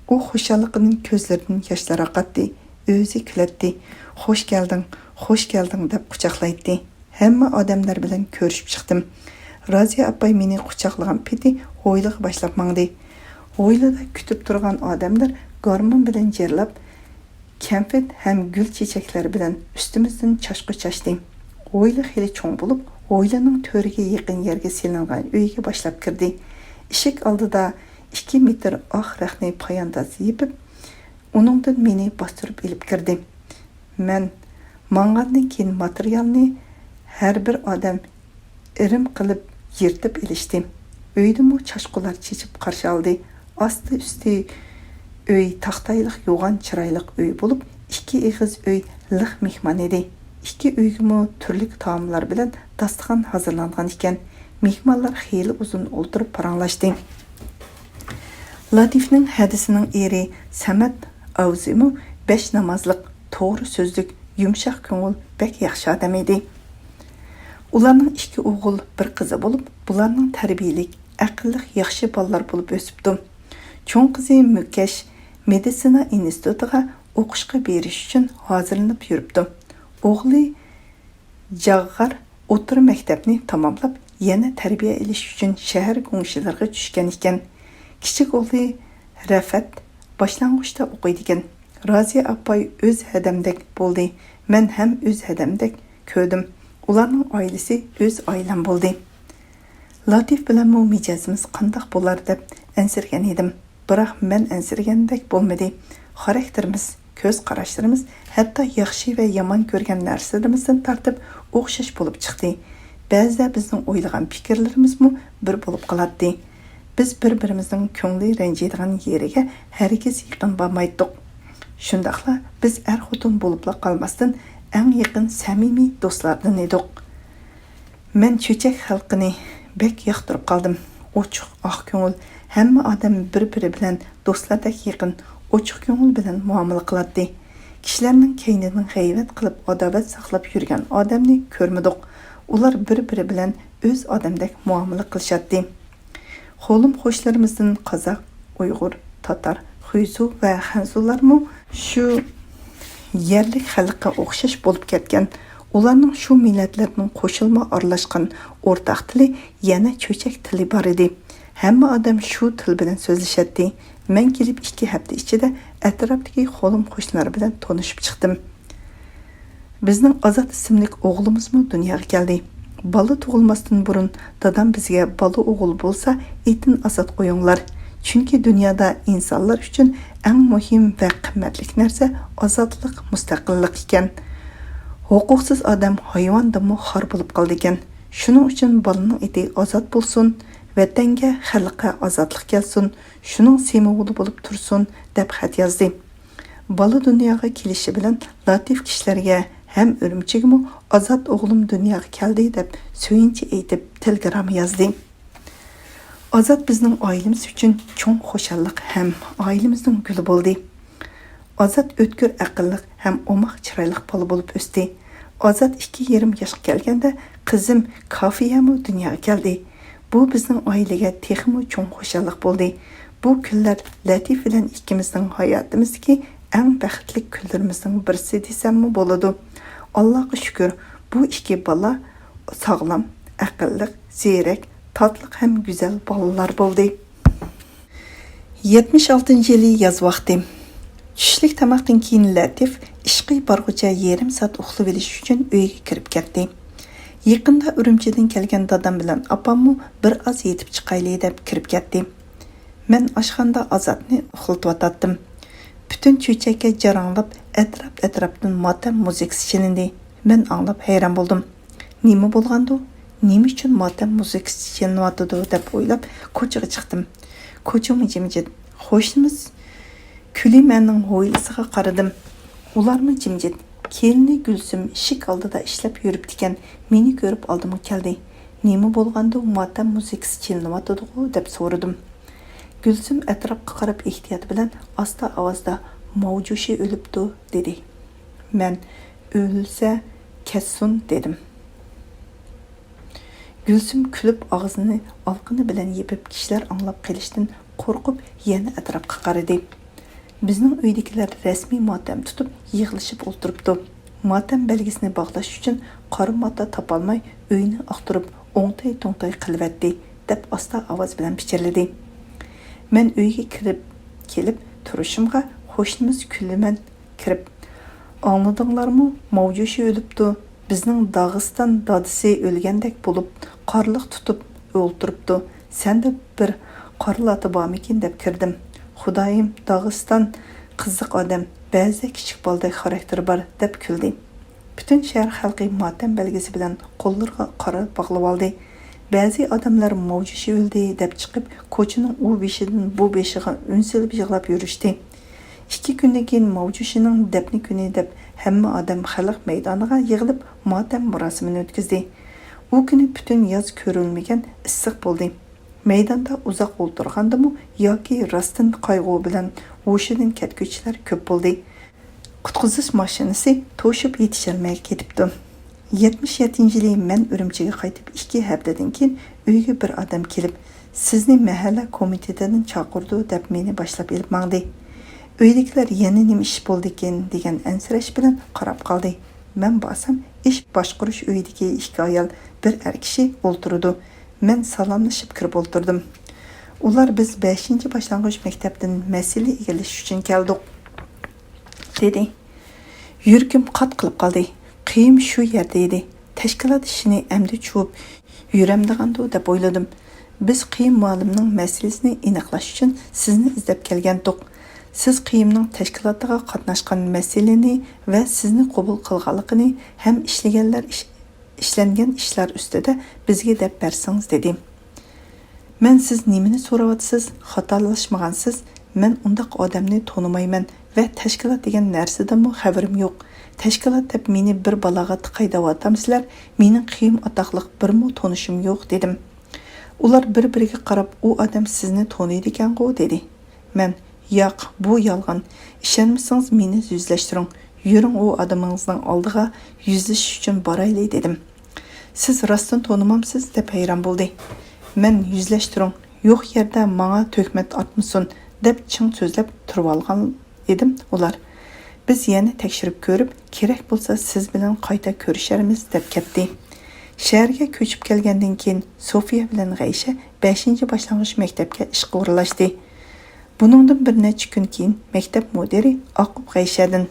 ئۇ خۇشاللىقىدىن كۆزلىرىدىن ياشلار ئاقاتتى. ئۆزى كۈلەتتى. «خوش كەلدىڭ، خوش كەلدىڭ» دەپ قۇچاقلايتتى. ھەممە ئادەملەر بىلەن كۆرۈشۈپ چىقتىم. رازىيە ئاپاي مېنى قۇچاقلىغان پېتى ھويلىغا باشلاپ ماڭدى. ھويلىدا كۈتۈپ تۇرغان ئادەملەر گارمون بىلەن جىرلاپ، كەنفەت ھەم گۈل چېچەكلەر بىلەن ئۈستىمىزدىن چاچقۇ چاچتى. ھويلا خېلى چوڭ بولۇپ، ھويلىنىڭ تۆرىگە يېقىن يەرگە سېلىنغان ئۆيگە باشلاپ كىردى. ئىشىك ئالدىدا ئىككى مېتىر ئاق رەختنى پايانداز يېپىپ، ئۇنىڭدىن مېنى باستۇرۇپ ئېلىپ كىردى. مەن ماڭغاندىن كېيىن ماتېرىيالنى ھەر بىر ئادەم ئىرىم قىلىپ يىرتىپ ئېلىشتى. ئۆيدىمۇ چاچقۇلار چېچىپ قارشى ئالدى. ئاستى-ئۈستى ئۆي تاختايلىق يوغان چىرايلىق ئۆي بولۇپ، ئىككى ئېغىز ئۆي لىق مېھمان ئىدى. ئىككى ئۆيگىمۇ تۈرلۈك تائاملار بىلەن داستىخان ھازىرلانغان ئىكەن. مېھمانلار خېلى ئۇزۇن ئولتۇرۇپ پاراڭلاشتى. لاتىفنىڭ ھەدىسىنىڭ ئېرى سەمەت ئاۋزىمۇ بەش نامازلىق، توغرا سۆزلۈك، يۇمشاق كۆڭۈل، بەك ياخشى ئادەم ئىدى. ئۇلارنىڭ ئىككى ئوغۇل، بىر قىزى بولۇپ، بۇلارنىڭ تەربىيەلىك، ئەقىللىق، ياخشى بالىلار بولۇپ ئۆسۈپتۇ. چوڭ قىزى مۈكەش مېدىتسىنا ئىنستىتۇتىغا ئوقۇشقا بېرىش ئۈچۈن ھازىرلىنىپ يۈرۈپتۇ. ئوغلى جاغغار ئوتتۇرا مەكتەپنى تاماملاپ، يەنە تەربىيە ئېلىش ئۈچۈن شەھەر گۇڭشىلىرىغا چۈشكەن ئىكەن. كىچىك ئوغلى رەفەت باشلانغۇچتا ئوقۇيدىكەن. رازىيە ئاپاي ئۆز ھەدەمدەك بولدى. مەن ھەم ئۆز ھەدەمدەك كۆردۈم. ئۇلارنىڭ ئائىلىسى ئۆز ئائىلەم بولدى. لاتىف بىلەنمۇ مىجەزىمىز قانداق بولار دەپ ئەنسىرىگەن ئىدىم. بىراق مەن ئەنسىرىگەندەك بولمىدى. خاراكتېرىمىز، كۆز قاراشلىرىمىز، ھەتتا ياخشى ۋە يامان كۆرگەن نەرسىلىرىمىزدىن تارتىپ ئوخشاش بولۇپ چىقتى. بەزىدە بىزنىڭ ئويلىغان پىكىرلىرىمىزمۇ بىر بولۇپ قالاتتى. بىز بىر-بىرىمىزنىڭ كۆڭلى رەنجىيدىغان يېرىگە ھەرگىز يېقىن بارمايتتۇق. شۇنداقلا بىز ئەر-خوتۇن بولۇپلا قالماستىن، ئەڭ يېقىن سەمىمىي دوستلاردىن ئىدۇق. مەن چۆچەك خەلقىنى بەك ياقتۇرۇپ قالدىم. ئوچۇق، ئاق كۆڭۈل، ھەممە ئادەم بىر-بىرى بىلەن دوستلاردەك يېقىن، ئوچۇق كۆڭۈل بىلەن مۇئامىلە قىلاتتى. كىشىلەرنىڭ كەينىدىن غەيۋەت قىلىپ، ئاداۋەت ساقلاپ يۈرگەن ئادەمنى كۆرمىدۇق. ئۇلار بىر-بىرى بىلەن ئۆز ئادەمدەك مۇئامىلە قىلىشاتتى. قولۇم قوشنىلىرىمىزدىن قازاق، ئۇيغۇر، تاتار، خۇيزۇ ۋە خەنزۇلارمۇ شۇ يەرلىك خەلققە ئوخشاش بولۇپ كەتكەن. ئۇلارنىڭ شۇ مىللەتلەردىن قوشۇلما ئارىلاشقان ئورتاق تىلى، يەنە چۆچەك تىلى بار ئىدى. ھەممە ئادەم شۇ تىل بىلەن سۆزلىشەتتى. مەن كېلىپ ئىككى ھەپتە ئىچىدە ئەتراپتىكى قولۇم قوشنىلار بىلەن تونۇشۇپ چىقتىم. بىزنىڭ ئازات ئىسىملىك ئوغلىمىزمۇ دۇنياغا كەلدى. بالا تۇغۇلماستىن بۇرۇن دادام بىزگە بالا ئوغۇل بولسا، ئېتىنى ئازاد قويۇڭلار. چۈنكى دۇنيادا ئىنسانلار ئۈچۈن ئەڭ مۇھىم ۋە قىممەتلىك نەرسە ئازادلىق، مۇستەقىللىق ئىكەن. ھوقۇقسىز ئادەم ھايۋاندىنمۇ خار بولۇپ قالىدىكەن. شۇنىڭ ئۈچۈن بالىنىڭ ئېتى ئازاد بولسۇن، ۋەتەنگە، خەلققە ئازادلىق كەلسۇن، شۇنىڭ سىمۋولى بولۇپ تۇرسۇن، دەپ خەت يازدى. بالا دۇنياغا كېلىشى بىلەن لاتىف كىشىلەرگە ھەم ئۈرۈمچىگىمۇ «ئازاد ئوغلۇم دۇنياغا كەلدى» دەپ سۆيۈنچى ئېيتىپ تېلېگرامما يازدى. ئازاد بىزنىڭ ئائىلىمىز ئۈچۈن چوڭ خۇشاللىق ھەم ئائىلىمىزنىڭ گۈلى بولدى. ئازاد ئۆتكۈر ئەقىللىق ھەم ئوماق چىرايلىق بالا بولۇپ ئۆستى. ئازاد ئىككى يېرىم ياشقا كەلگەندە قىزىم كافىيەمۇ دۇنياغا كەلدى. بۇ بىزنىڭ ئائىلىگە تېخىمۇ چوڭ خۇشاللىق بولدى. بۇ كۈنلەر لەتىپ بىلەن ئىككىمىزنىڭ ھاياتىمىزدىكى ئەڭ بەختلىك كۈنلىرىمىزنىڭ بىرسى دېسەممۇ بولىدۇ. ئاللاغا شۈكۈر، بۇ ئىككى بالا ساغلام، ئەقىللىق، زېرەك، تاتلىق ھەم گۈزەل بالىلار بولدى. يەتمىش ئالتىنچى يىلى ياز ۋاقتى. چۈشلۈك تاماقتىن كېيىن لەتىپ ئىشقا بارغۇچە يېرىم سائەت ئۇخلىۋېلىش ئۈچۈن ئۆيگە كىرىپ كەتتى. يېقىندا ئۈرۈمچىدىن كەلگەن دادام بىلەن ئاپاممۇ بىر ئاز يېتىپ چىقايلى دەپ كىرىپ كەتتى. مەن ئاشخانىدا ئازادنى ئۇخلىتىۋاتاتتىم. پۈتۈن چۆچەككە جاراڭلاپ، ئەتراپ-ئەتراپتىن ماتەم مۇزىكىسى چېلىندى. مەن ئاڭلاپ ھەيران بولدۇم. نېمە بولغاندۇ؟ نېمە ئۈچۈن ماتەم مۇزىكىسى چېلىنىۋاتىدۇ دەپ ئويلاپ، كوچىغا چىقتىم. كوچىمۇ جىمجىت. قوشنىمىز كۈلىمەننىڭ ھويلىسىغا قارىدىم. ئۇلارمۇ جىمجىت. كېلىنى گۈلسۈم ئىشىك ئالدىدا ئىشلەپ يۈرۈپتىكەن، مېنى كۆرۈپ ئالدىمغا كەلدى. نېمە بولغاندۇ، ماتەم مۇزىكىسى چېلىنىۋاتىدىغۇ دەپ سورىدىم. گۈلسۈم ئەتراپقا قاراپ ئېھتىيات بىلەن ئاستا ئاۋازدا، ماۋجۇشى ئۆلۈپتۇ دېدى. مەن، ئۆلسە كەتسۇن دېدىم. گۈلسۈم كۈلۈپ ئاغزىنى ئالىقىنى بىلەن يېپىپ، كىشىلەر ئاڭلاپ قېلىشتىن قورقۇپ يەنە ئەتراپقا قارىدى. بىزنىڭ ئۆيدىكىلەر رەسمىي ماتەم تۇتۇپ يىغلىشىپ ئولتۇرۇپتۇ. ماتەم بەلگىسىنى باغلاش ئۈچۈن قارا ماتا تاپالماي ئۆينى ئاختۇرۇپ ئوڭتاي-توڭتاي قىلىۋەتتى، دەپ ئاستا ئاۋاز بىلەن پىچىرلىدى. مەن ئۆيگە كىرىپ كېلىپ تۇرۇشۇمغا قوشنىمىز كۈلىمەن كىرىپ، ئاڭلىدىڭلارمۇ؟ ماۋجۇشى ئۆلۈپتۇ. بىزنىڭ داغىستان دادىسى ئۆلگەندەك بولۇپ، قارلىق تۇتۇپ ئولتۇرۇپتۇ. سەندە بىر قارا لاتا بارمىكىن دەپ كىردىم. خۇدايىم، داغىستان قىزىق ئادەم، بەزىدە كىچىك بالىدەك خاراكتېرى بار، دەپ كۈلدى. پۈتۈن شەھەر خەلقى ماتەم بەلگىسى بىلەن قوللىرىغا قارا باغلىۋالدى. بەزى ئادەملەر ماۋجۇشى ئۆلدى دەپ چىقىپ، كوچىنىڭ ئۇ بېشىدىن بۇ بېشىغا ئۈن سېلىپ يىغلاپ يۈرۈشتى. ئىككى كۈندىن كېيىن ماۋجۇشىنىڭ دەپنە كۈنى دەپ ھەممە ئادەم خەلق مەيدانىغا يىغىلىپ ماتەم مۇراسىمىنى ئۆتكۈزدى. ئۇ كۈنى پۈتۈن ياز كۆرۈلمىگەن ئىسسىق بولدى. مەيداندا ئۇزاق ئولتۇرغاندىمۇ ياكى راستتىن قايغۇ بىلەن ھوشىدىن كەتكۈچىلەر كۆپ بولدى. قۇتقۇزۇش ماشىنىسى توشۇپ يېتىشەلمەي كېتىپتۇ. يەتمىش يەتتىنچى يىلى مەن ئۈرۈمچىگە قايتىپ ئىككى ھەپتىدىن كېيىن ئۆيگە بىر ئادەم كېلىپ، سىزنى مەھەللە كومىتېتىدىن چاقىرىدۇ دەپ مېنى باشلاپ ئېلىپ ماڭدى. ئۆيدىكىلەر يەنە نېمە ئىش بولدىكىن دېگەن ئەنسىرەش بىلەن قاراپ قالدى. مەن بارسام ئىش باشقۇرۇش ئۆيىدىكى ئىككى ئايال، بىر ئەر كىشى ئولتۇرىدۇ. مەن سالاملىشىپ كىرىپ ئولتۇردۇم. ئۇلار بىز بەشىنچى باشلانغۇچ مەكتەپتىن مەسىلە ئىگىلىشىش ئۈچۈن كەلدۇق، دېدى. يۈرىكىم قات قىلىپ قالدى. قىيىم شۇ يەردە ئىدى. تەشكىلات ئىشىنى ئەمدى چۇۋۇپ يۈرەمدىغاندۇ دەپ ئويلىدىم. بىز قىيىم مۇئەللىمنىڭ مەسىلىسىنى ئېنىقلاش ئۈچۈن سىزنى ئىزدەپ كەلگەنتۇق. سىز قىيىمنىڭ تەشكىلاتىغا قاتناشقان مەسىلىنى ۋە سىزنى قوبۇل قىلغانلىقىنى ھەم ئىشلىگەنلەر ئىش-، ئىشلەنگەن ئىشلار ئۈستىدە بىزگە دەپ بەرسىڭىز، دېدى. مەن، سىز نېمىنى سوراۋاتىسىز؟ خاتالاشمىغانسىز. مەن ئۇنداق ئادەمنى تونۇمايمەن ۋە تەشكىلات دېگەن نەرسىدىنمۇ خەۋىرىم يوق. تەشكىلات دەپ مېنى بىر بالاغا تىقاي دەۋاتامسىلەر؟ مېنىڭ قىيىم ئاتاقلىق بىرمۇ تونۇشۇم يوق، دېدىم. ئۇلار بىر-بىرىگە قاراپ، ئۇ ئادەم سىزنى تونۇيدىكەنغۇ، دېدى. مەن، ياق، بۇ يالغان. ئىشەنمىسىڭىز مېنى يۈزلەشتۈرۈڭ. يۈرۈڭ ئۇ ئادىمىڭىزنىڭ ئالدىغا يۈزلىشىش ئۈچۈن بارايلى، دېدىم. سىز راستتىن تونۇمامسىز؟ دەپ ھەيران بولدى. مەن، يۈزلەشتۈرۈڭ، يوق يەردە ماڭا تۆھمەت ئاتمىسۇن، دەپ چىڭ سۆزلەپ تۇرۇۋالغان ئىدىم ئۇلار. بىز يەنە تەكشۈرۈپ كۆرۈپ، كېرەك بولسا سىز بىلەن قايتا كۆرۈشەرمىز، دەپ كەتتى. شەھەرگە كۆچۈپ كەلگەندىن كېيىن سوفىيە بىلەن غەيشە بەشىنچى باشلانغۇچ مەكتەپكە ئىشقا ئورۇنلاشتى. بۇنىڭدىن بىر نەچچە كۈن كېيىن مەكتەپ مۇدىرى ئاقۇپ غەيشەدىن،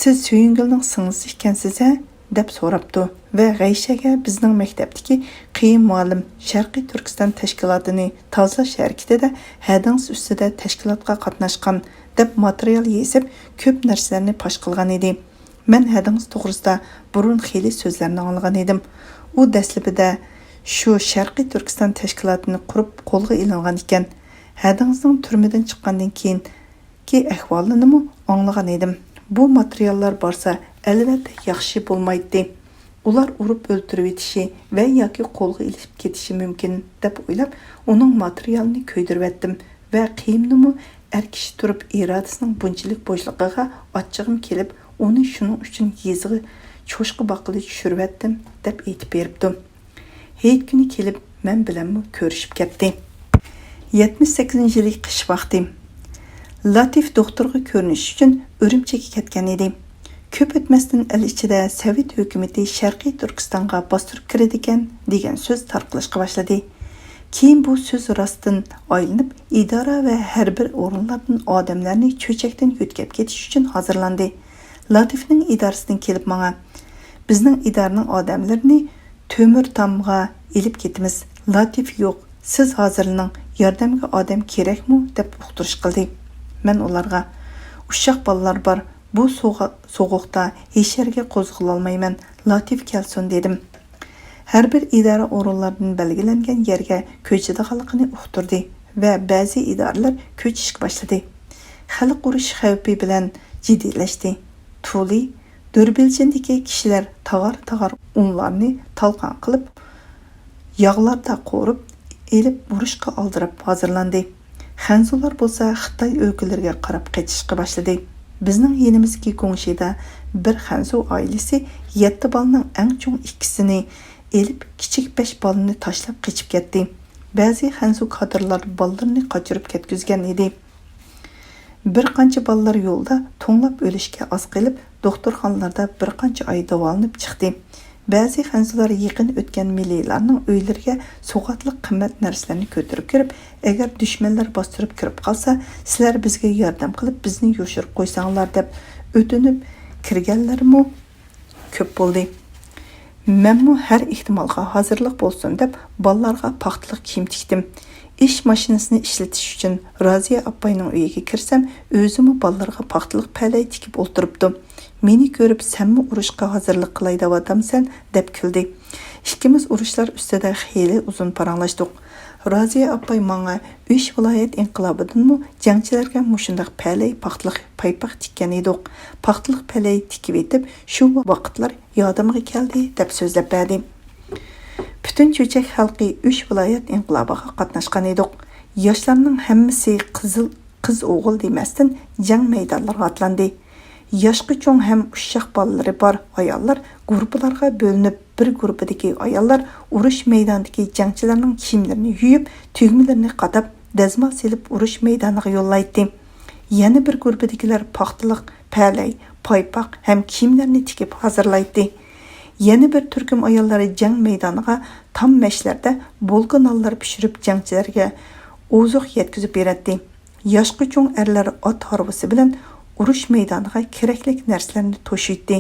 سىز سۆيۈنگۈلنىڭ سىڭلىسى ئىكەنسىز ھە؟ دەپ سوراپتۇ ۋە غەيشەگە بىزنىڭ مەكتەپتىكى قىيىم مۇئەللىم شەرقىي تۈركىستان تەشكىلاتىنى تازىلاش ھەرىكىتىدە ھەدىڭىز ئۈستىدە تەشكىلاتقا قاتناشقان دەپ ماتېرىيال يېزىپ، كۆپ نەرسىلەرنى پاش قىلغان ئىدى. مەن ھەدىڭىز توغرىسىدا بۇرۇن خېلى سۆزلەرنى ئاڭلىغان ئىدىم. ئۇ دەسلىپىدە شۇ شەرقىي تۈركىستان تەشكىلاتىنى قۇرۇپ قولغا ئېلىنغان ئىكەن. ھەدىڭىزنىڭ تۈرمىدىن چىققاندىن كېيىنكى ئەھۋالىنىمۇ ئاڭلىغان ئىدىم. بۇ ماتېرىياللار بارسا، ئەلۋەتتە ياخشى بولمايتتى. ئۇلار ئۇرۇپ ئۆلتۈرۈۋېتىشى ۋە ياكى قولغا ئېلىپ كېتىشى مۇمكىن، دەپ ئويلاپ، ئۇنىڭ ماتېرىيالىنى كۆيدۈرۈۋەتتىم ۋە قىيىمنىمۇ ئەر كىشى تۇرۇپ ئىرادىسىنىڭ بۇنچىلىك بوشلۇقىغا ئاچچىقىم كېلىپ، ئۇنى شۇنىڭ ئۈچۈن يېزىغا چوشقا باققىلى چۈشۈرۈۋەتتىم، دەپ ئېيتىپ بېرىپتۇ. ھېيت كۈنى كېلىپ، مەن بىلەنمۇ كۆرۈشۈپ كەتتى. يەتمىش سەككىزىنچى يىلى قىش ۋاقتى. لاتىف دوختۇرغا كۆرۈنۈش ئۈچۈن ئۈرۈمچىگە كەتكەن ئىدى. كۆپ ئۆتمەستىن ئەل ئىچىدە سوۋېت ھۆكۈمىتى شەرقىي تۈركىستانغا باستۇرۇپ كىرىدىكەن، دېگەن سۆز تارقىلىشقا باشلىدى. كېيىن بۇ سۆز راستتىن ئايلىنىپ، ئىدارە ۋە ھەر بىر ئورۇنلاردىن ئادەملەرنى چۆچەكتىن يۆتكەپ كېتىش ئۈچۈن ھازىرلاندى. لاتىفنىڭ ئىدارىسىدىن كېلىپ ماڭا، بىزنىڭ ئىدارىنىڭ ئادەملىرىنى تۆمۈر تامغا ئېلىپ كېتىمىز. لاتىف يوق، سىز ھازىرلىنىڭ، ياردەمگە ئادەم كېرەكمۇ؟ دەپ ئۇقتۇرۇش قىلدى. مەن ئۇلارغا، ئۇششاق بالىلار بار، بۇ سوغۇ-، سوغۇقتا ھېچ يەرگە قوزغىلالمايمەن، لاتىف كەلسۇن، دېدىم. ھەر بىر ئىدارە ئورۇنلاردىن بەلگىلەنگەن يەرگە كۆچىدىغانلىقىنى ئۇقتۇردى ۋە بەزى ئىدارىلەر كۆچۈشكە باشلىدى. خەلق ئۇرۇش خەۋپى بىلەن جىددىيلەشتى. تۇلى، دۇربىلچىندىكى كىشىلەر تاغار-تاغار ئۇنلارنى تالقان قىلىپ، ياغلاردا قورۇپ ئېلىپ، ئۇرۇشقا ئالدىراپ ھازىرلاندى. خەنزۇلار بولسا خىتاي ئۆلكىلىرىگە قاراپ قېچىشقا باشلىدى. بىزنىڭ يېنىمىزدىكى گۇڭشىدا بىر خەنزۇ ئائىلىسى يەتتە بالىنىڭ ئەڭ چوڭ ئىككىسىنى ئېلىپ، كىچىك بەش بالىنى تاشلاپ قېچىپ كەتتى. بەزى خەنزۇ كادىرلار بالىلىرىنى قاچۇرۇپ كەتكۈزگەن ئىدى. بىر قانچە بالىلار يولدا توڭلاپ ئۆلۈشكە ئاز قېلىپ، دوختۇرخانىلاردا بىر قانچە ئاي داۋالىنىپ چىقتى. بەزى خەنزۇلار يېقىن ئۆتكەن مىللىيلارنىڭ ئۆيلىرىگە سوغاتلىق قىممەت نەرسىلەرنى كۆتۈرۈپ كىرىپ، ئەگەر دۈشمەنلەر باستۇرۇپ كىرىپ قالسا، سىلەر بىزگە ياردەم قىلىپ، بىزنى يوشۇرۇپ قويساڭلار، دەپ ئۆتۈنۈپ كىرگەنلەرمۇ كۆپ بولدى. مەنمۇ ھەر ئېھتىمالغا ھازىرلىق بولسۇن دەپ، بالىلارغا پاختىلىق كىيىم تىكتىم. ئىش ماشىنىسىنى ئىشلىتىش ئۈچۈن رازىيە ئاپاينىڭ ئۆيىگە كىرسەم، ئۆزىمۇ بالىلارغا پاختىلىق پەلەي تىكىپ ئولتۇرۇپتۇ. مېنى كۆرۈپ، «سەنمۇ ئۇرۇشقا ھازىرلىق قىلاي دەۋاتامسەن؟» دەپ كۈلدى. ئىككىمىز ئۇرۇشلار ئۈستىدە خېلى ئۇزۇن پاراڭلاشتۇق. رازىيە ئاپاي ماڭا ئۈچ ۋىلايەت ئىنقىلابىدىنمۇ جەڭچىلەرگە مۇشۇنداق پەلەي پاختىلىق پايپاق تىككەن ئىدۇق. پاختىلىق پەلەي تىكىۋېتىپ، شۇ ۋاقىتلار يادىمغا كەلدى، دەپ سۆزلەپ بەردى. پۈتۈن چۆچەك خەلقى ئۈچ ۋىلايەت ئىنقىلابىغا قاتناشقان ئىدۇق. ياشلارنىڭ ھەممىسى قىزىل، قىز ئوغۇل دېمەستىن جەڭ مەيدانلىرىغا ئاتلاندى. ياشقا چوڭ ھەم ئۇششاق بالىلىرى بار ئاياللار گۇرۇپپىلارغا بۆلۈنۈپ، بىر گۇرۇپپىدىكى ئاياللار ئۇرۇش مەيدانىدىكى جەڭچىلەرنىڭ كىيىملىرىنى يۇيۇپ، تۈگمىلىرىنى قاداپ، دەزمال سېلىپ ئۇرۇش مەيدانىغا يوللايتتى. يەنە بىر گۇرۇپپىدىكىلەر پاختىلىق پەلەي، پايپاق ھەم كىيىملەرنى تىكىپ ھازىرلايتتى. يەنە بىر تۈركۈم ئاياللار جەڭ مەيدانىغا تام مەشلەردە بولكا نانلار پىشۇرۇپ، جەڭچىلەرگە ئوزۇق يەتكۈزۈپ بېرەتتى. ياشقا چوڭ ئەرلەر ئات ھارۋىسى بىلەن ئۇرۇش مەيدانىغا كېرەكلىك نەرسىلەرنى توشۇيتتى.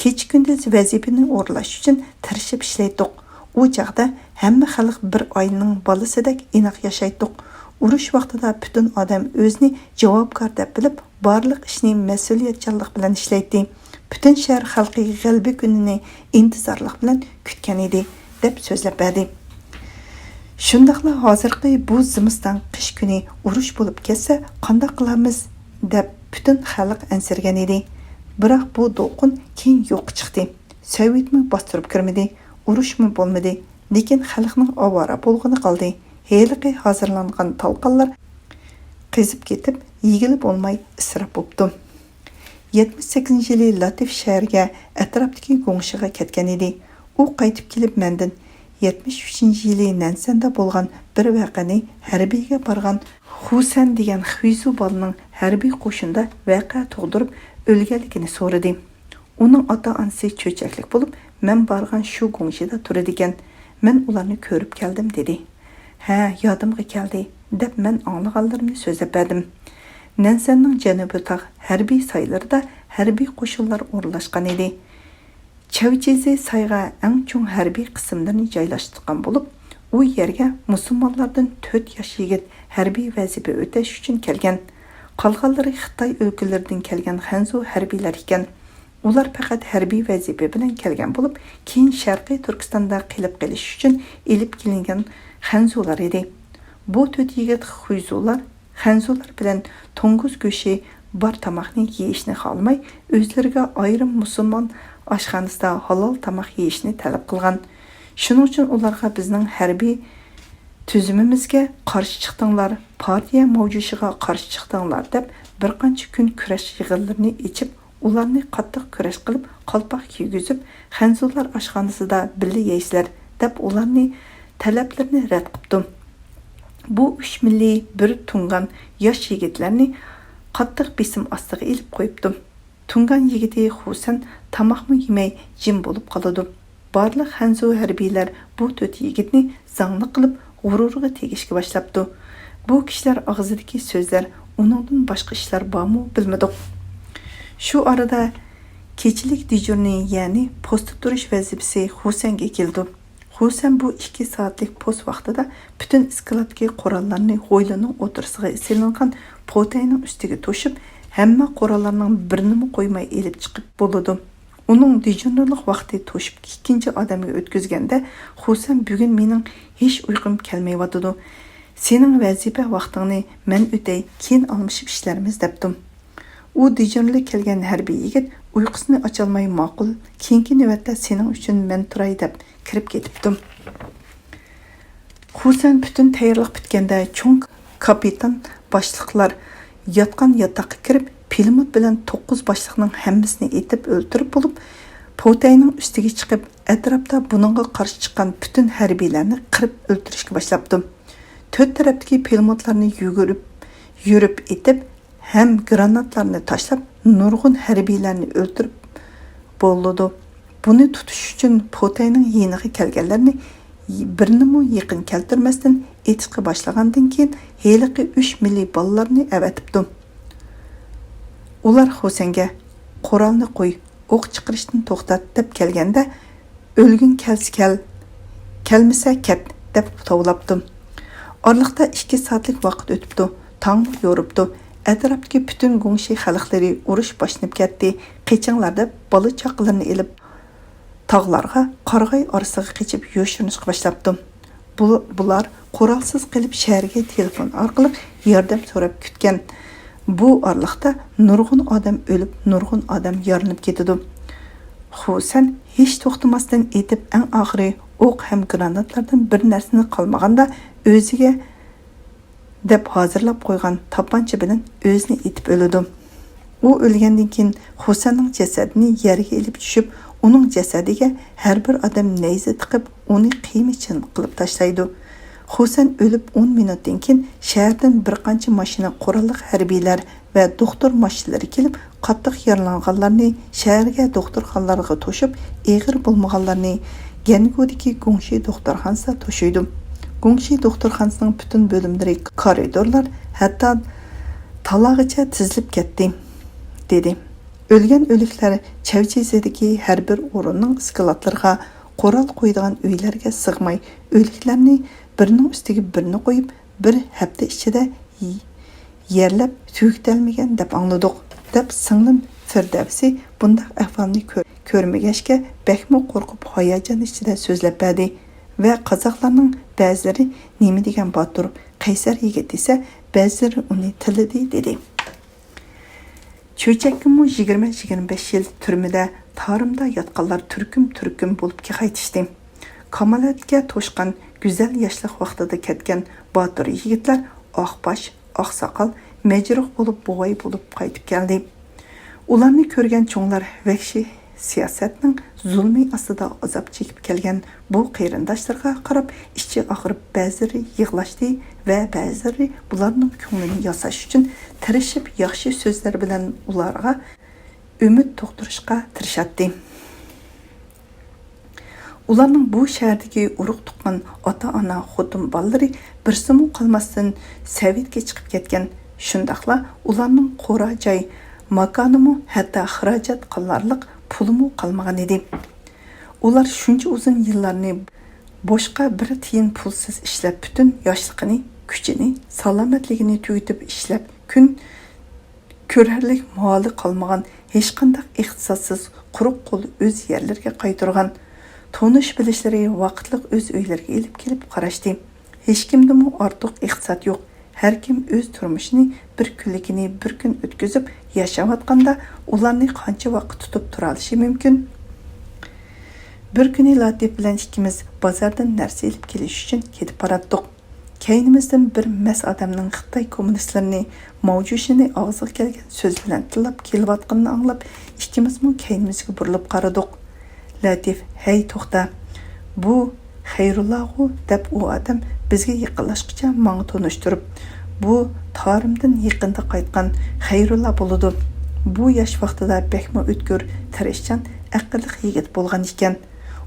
كېچە-كۈندۈز ۋەزىپىنى ئورۇنلاش ئۈچۈن تىرىشىپ ئىشلەيتتۇق. ئۇ چاغدا ھەممە خەلق بىر ئائىلىنىڭ بالىسىدەك ئىناق ياشايتتۇق. ئۇرۇش ۋاقتىدا پۈتۈن ئادەم ئۆزىنى جاۋابكار دەپ بىلىپ، بارلىق ئىشنى مەسئۇلىيەتچانلىق بىلەن ئىشلەيتتى. پۈتۈن شەھەر خەلقى غەلىبە كۈنىنى ئىنتىزارلىق بىلەن كۈتكەن ئىدى، دەپ سۆزلەپ بەردى. شۇنداقلا ھازىرقى بۇ زىمىستان قىش كۈنى ئۇرۇش بولۇپ كەتسە قانداق قىلارمىز، دەپ پۈتۈن خەلق ئەنسىرىگەن ئىدى. بىراق بۇ دولقۇن كېيىن يوققا چىقتى. سوۋېتمۇ باستۇرۇپ كىرمىدى، ئۇرۇشمۇ بولمىدى، لېكىن خەلقنىڭ ئاۋارە بولغىنى قالدى. ھېلىقى ھازىرلانغان تالقانلار قېزىپ كېتىپ، يېگىلى بولماي ئىسراپ بوپتۇ. يەتمىش سەككىزىنچى يىلى لاتىف شەھەرگە ئەتراپتىكى گۇڭشىغا كەتكەن ئىدى. ئۇ قايتىپ كېلىپ مەندىن يەتمىش ئۈچىنچى يىلى نەنسەندە بولغان بىر ۋەقەنى، ھەربىيگە بارغان خۇسەن دېگەن خۇيزۇ بالىنىڭ ھەربىي قوشۇندا ۋەقە تۇغدۇرۇپ ئۆلگەنلىكىنى سورىدى. ئۇنىڭ ئاتا-ئانىسى چۆچەكلىك بولۇپ، مەن بارغان شۇ گۇڭشىدا تۇرىدىكەن. مەن ئۇلارنى كۆرۈپ كەلدىم، دېدى. ھە، يادىمغا كەلدى، دەپ مەن ئاڭلىغانلىرىمنى سۆزلەپ بەردىم. نەنسەننىڭ جەنۇبىي تاغ ھەربىي سايلىرىدا ھەربىي قوشۇنلار ئورۇنلاشقان ئىدى. چاۋچىزى سايغا ئەڭ چوڭ ھەربىي قىسىملىرىنى جايلاشتۇرغان بولۇپ، ئۇ يەرگە مۇسۇلمانلاردىن تۆت ياش يىگىت ھەربىي ۋەزىپە ئۆتەش ئۈچۈن كەلگەن. قالغانلىرى خىتاي ئۆلكىلىرىدىن كەلگەن خەنزۇ ھەربىيلەر ئىكەن. ئۇلار پەقەت ھەربىي ۋەزىپە بىلەن كەلگەن بولۇپ، كېيىن شەرقىي تۈركىستاندا قېلىپ قېلىش ئۈچۈن ئېلىپ كېلىنگەن خەنزۇلار ئىدى. بۇ تۆت يىگىت خۇيزۇلار خەنزۇلار بىلەن توڭگۇز گۆشى بار تاماقنى يېيىشنى خالىماي، ئۆزلىرىگە ئايرىم مۇسۇلمان ئاشخانىسىدا ھالال تاماق يېيىشنى تەلەپ قىلغان. شۇنىڭ ئۈچۈن ئۇلارغا بىزنىڭ ھەربىي تۈزۈمىمىزگە قارشى چىقتىڭلار، پارتىيە ماۋجۇشىغا قارشى چىقتىڭلار دەپ بىر قانچە كۈن كۈرەش يىغىنلىرىنى ئېچىپ، ئۇلارنى قاتتىق كۈرەش قىلىپ، قالپاق كىيگۈزۈپ، خەنزۇلار ئاشخانىسىدا بىللە يەيسىلەر دەپ ئۇلارنى تەلەپلىرىنى رەت قىپتۇ. بۇ ئۈچ مىللىي بىر تۇڭگان ياش يىگىتلەرنى قاتتىق بېسىم ئاستىغا ئېلىپ قويۇپتۇ. تۇڭگان يىگىتى خۇسەن تاماقمۇ يېمەي جىم بولۇپ قالىدۇ. بارلىق خەنزۇ ھەربىيلەر بۇ تۆت يىگىتنى زاڭلىق قىلىپ، غۇرۇرىغا تېگىشكە باشلاپتۇ. بۇ كىشىلەر ئاغزىدىكى سۆزلەر، ئۇنىڭدىن باشقا ئىشلار بارمۇ بىلمىدۇق. شۇ ئارىدا كېچىلىك دېژۇرنىي، يەنى پوستتا تۇرۇش ۋەزىپىسى خۇسەنگە كېلىدۇ. خۇسەن بۇ ئىككى سائەتلىك پوست ۋاقتىدا پۈتۈن ئىسكىلاتتىكى قوراللارنى ھويلىنىڭ ئوتتۇرىسىغا سېلىنغان پوتەينىڭ ئۈستىگە توشۇپ، ھەممە قوراللارنىڭ بىرىنىمۇ قويماي ئېلىپ چىقىپ بولىدۇ. ئۇنىڭ دېژۇرنىلىق ۋاقتى توشۇپ، ئىككىنچى ئادەمگە ئۆتكۈزگەندە، خۇسەن، بۈگۈن مېنىڭ ھېچ ئۇيقۇم كەلمەيۋاتىدۇ. سېنىڭ ۋەزىپە ۋاقتىڭنى مەن ئۆتەي، كېيىن ئالمىشىپ ئىشلەرمىز، دەپتۇ. ئۇ دېژۇرنىلىك كەلگەن ھەربىي يىگىت ئۇيقۇسىنى ئاچالماي، ماقۇل، كېيىنكى نۆۋەتتە سېنىڭ ئۈچۈن مەن تۇراي، دەپ كىرىپ كېتىپتۇ. خۇسەن پۈتۈن تەييارلىق پۈتكەندە، چوڭ كاپىتان باشلىقلار ياتقان ياتاققا كىرىپ، پىلىموت بىلەن توققۇز باشلىقنىڭ ھەممىسىنى ئېتىپ ئۆلتۈرۈپ بولۇپ، پوتەينىڭ ئۈستىگە چىقىپ، ئەتراپتا بۇنىڭغا قارشى چىققان پۈتۈن ھەربىيلەرنى قىرىپ ئۆلتۈرۈشكە باشلاپتۇ. تۆت تەرەپتىكى پىلىموتلارنى يۈگۈرۈپ يۈرۈپ ئېتىپ، ھەم گراناتلارنى تاشلاپ، نۇرغۇن ھەربىيلەرنى ئۆلتۈرۈپ بولىدۇ. بۇنى تۇتۇش ئۈچۈن پوتەينىڭ يېنىغا كەلگەنلەرنى بىرىنىمۇ يېقىن كەلتۈرمەستىن ئېتىشقا باشلىغاندىن كېيىن، ھېلىقى ئۈچ مىللىي بالىلارنى ئەۋەتىپتۇ. ئۇلار خۇسەنگە، «قورالنى قوي، ئوق چىقىرىشتىن توختات» دەپ كەلگەندە، «ئۆلگۈڭ كەلسە كەل، كەلمىسە كەت» دەپ توۋلاپتۇ. ئارىلىقتا ئىككى سائەتلىك ۋاقىت ئۆتۈپتۇ. تاڭمۇ يورۇپتۇ. ئەتراپتىكى پۈتۈن گۇڭشى خەلقلىرى، «ئۇرۇش باشلىنىپ كەتتى، قېچىڭلار» دەپ، بالا-چاقىلىرىنى ئېلىپ، تاغلارغا، قارىغاي ئارىسىغا قېچىپ يوشۇرۇنۇشقا باشلاپتۇ. بۇ، بۇلار قورالسىز قېلىپ، شەھەرگە تېلېفون ئارقىلىق ياردەم سوراپ كۈتكەن. بۇ ئارىلىقتا نۇرغۇن ئادەم ئۆلۈپ، نۇرغۇن ئادەم يارىلىنىپ كېتىدۇ. خۇسەن ھېچ توختىماستىن ئېتىپ، ئەڭ ئاخىرى ئوق ھەم گراناتلاردىن بىر نەرسىنى قالمىغاندا ئۆزىگە دەپ ھازىرلاپ قويغان تاپانچا بىلەن ئۆزىنى ئېتىپ ئۆلىدۇ. ئۇ ئۆلگەندىن كېيىن، خۇسەننىڭ جەسەتىنى يەرگە ئېلىپ چۈشۈپ، ئۇنىڭ جەسەتىگە ھەر بىر ئادەم نەيزە تىقىپ، ئۇنى قىيما چىلىم قىلىپ تاشلايدۇ. خۇسەن ئۆلۈپ ئون مىنۇتتىن كېيىن، شەھەردىن بىر قانچە ماشىنا قوراللىق ھەربىيلەر ۋە دوختۇر ماشىنىلىرى كېلىپ، قاتتىق يارىلانغانلارنى شەھەرگە دوختۇرخانىلارغا توشۇپ، ئېغىر بولمىغانلارنى گەنگۇدىكى گۇڭشى دوختۇرخانىسىدا توشۇيدۇ. گۇڭشى دوختۇرخانىسىنىڭ پۈتۈن بۆلۈملىرى، كارىدورلار ھەتتا تالاغىچە تىزىلىپ كەتتى، دېدى. ئۆلگەن ئۆلۈكلەر چەۋجىزىدىكى ھەر بىر ئورۇننىڭ ئىسكىلاتلىرىغا، قورال قويىدىغان ئۆيلەرگە سىغماي، ئۆلۈكلەرنى بىرىنىڭ ئۈستىگە بىرىنى قويۇپ، بىر ھەپتە ئىچىدە يەرلەپ تۈگىتەلمىگەن دەپ ئاڭلىدۇق، دەپ سىڭلىم فىردەۋسى بۇنداق ئەھۋالنى كۆر-، كۆرمىگەچكە، بەكمۇ قورقۇپ، ھاياجان ئىچىدە سۆزلەپ بەردى ۋە قازاقلارنىڭ بەزىلىرى نېمە دېگەن باتۇر، قەيسەر يىگىت دېسە، بەزىلىرى ئۇنى تىللىدى، دېدى. چۆچەككىمۇ يىگىرمە، يىگىرمە بەش يىل تۈرمىدە تارىمدا ياتقانلار تۈركۈم-تۈركۈم بولۇپ قايتىشتى. كامالەتكە توشقان گۈزەل ياشلىق ۋاقتىدا كەتكەن باتۇر يىگىتلەر ئاق باش، ئاق ساقال، مەجرۇھ بولۇپ، بوۋاي بولۇپ قايتىپ كەلدى. ئۇلارنى كۆرگەن چوڭلار ۋەھشىي سىياسەتنىڭ زۇلمى ئاستىدا ئازاب چېكىپ كەلگەن بۇ قېرىنداشلىرىغا قاراپ ئىچى ئاغرىپ، بەزىلىرى يىغلاشتى ۋە بەزىلىرى بۇلارنىڭ كۆڭلىنى ياساش ئۈچۈن تىرىشىپ، ياخشى سۆزلەر بىلەن ئۇلارغا ئۈمىد تۇغدۇرۇشقا تىرىشاتتى. ئۇلارنىڭ بۇ شەھەردىكى ئۇرۇق-تۇغقان، ئاتا-ئانا، خوتۇن-بالىلىرى بىرسىمۇ قالماستىن سەۋىيەتكە چىقىپ كەتكەن. شۇنداقلا ئۇلارنىڭ قورا جاي، ماكانىمۇ، ھەتتا خىراجەت قىلارلىق پۇلىمۇ قالمىغانىدى. ئۇلار شۇنچە ئۇزۇن يىللارنى بوشقا بىر تىيىن پۇلسىز ئىشلەپ، پۈتۈن ياشلىقىنى، كۈچىنى، سالامەتلىكىنى تۈگىتىپ ئىشلەپ، كۈن كۆرەرلىك مالى قالمىغان، ھېچقانداق ئىقتىسادسىز، قۇرۇق قول ئۆز يەرلىرىگە قايتۇرغان. تونۇش-بىلىشلىرى ۋاقىتلىق ئۆز ئۆيلىرىگە ئېلىپ كېلىپ قاراشتى. ھېچكىمدىمۇ ئارتۇق ئىقتىساد يوق. ھەركىم ئۆز تۇرمۇشىنى، بىر كۈنلۈكىنى بىر كۈن ئۆتكۈزۈپ ياشاۋاتقاندا، ئۇلارنى قانچە ۋاقىت تۇتۇپ تۇرالىشى مۇمكىن؟ بىر كۈنى لاتىپ بىلەن ئىككىمىز بازاردىن نەرسە ئېلىپ كېلىش ئۈچۈن كېتىپ باراتتۇق. كەينىمىزدىن بىر مەس ئادەمنىڭ خىتاي كوممۇنىستلىرىنى، ماۋجۈشىنى ئاغزىغا كەلگەن سۆز بىلەن تىللاپ كېلىۋاتقىنىنى ئاڭلاپ، ئىككىمىزمۇ كەينىمىزگە بۇرۇلۇپ قارىدۇق. لاتىپ، «ھەي، توختا! بۇ «خەيرۇللاغۇ؟» دەپ ئۇ ئادەم بىزگە يېقىنلاشقۇچە ماڭا تونۇشتۇرۇپ، «بۇ تارىمدىن يېقىندا قايتقان خەيرۇللا بولىدۇ. بۇ ياش ۋاقتىدا بەكمۇ ئۆتكۈر، تىرىشچان، ئەقىللىق يىگىت بولغان ئىكەن.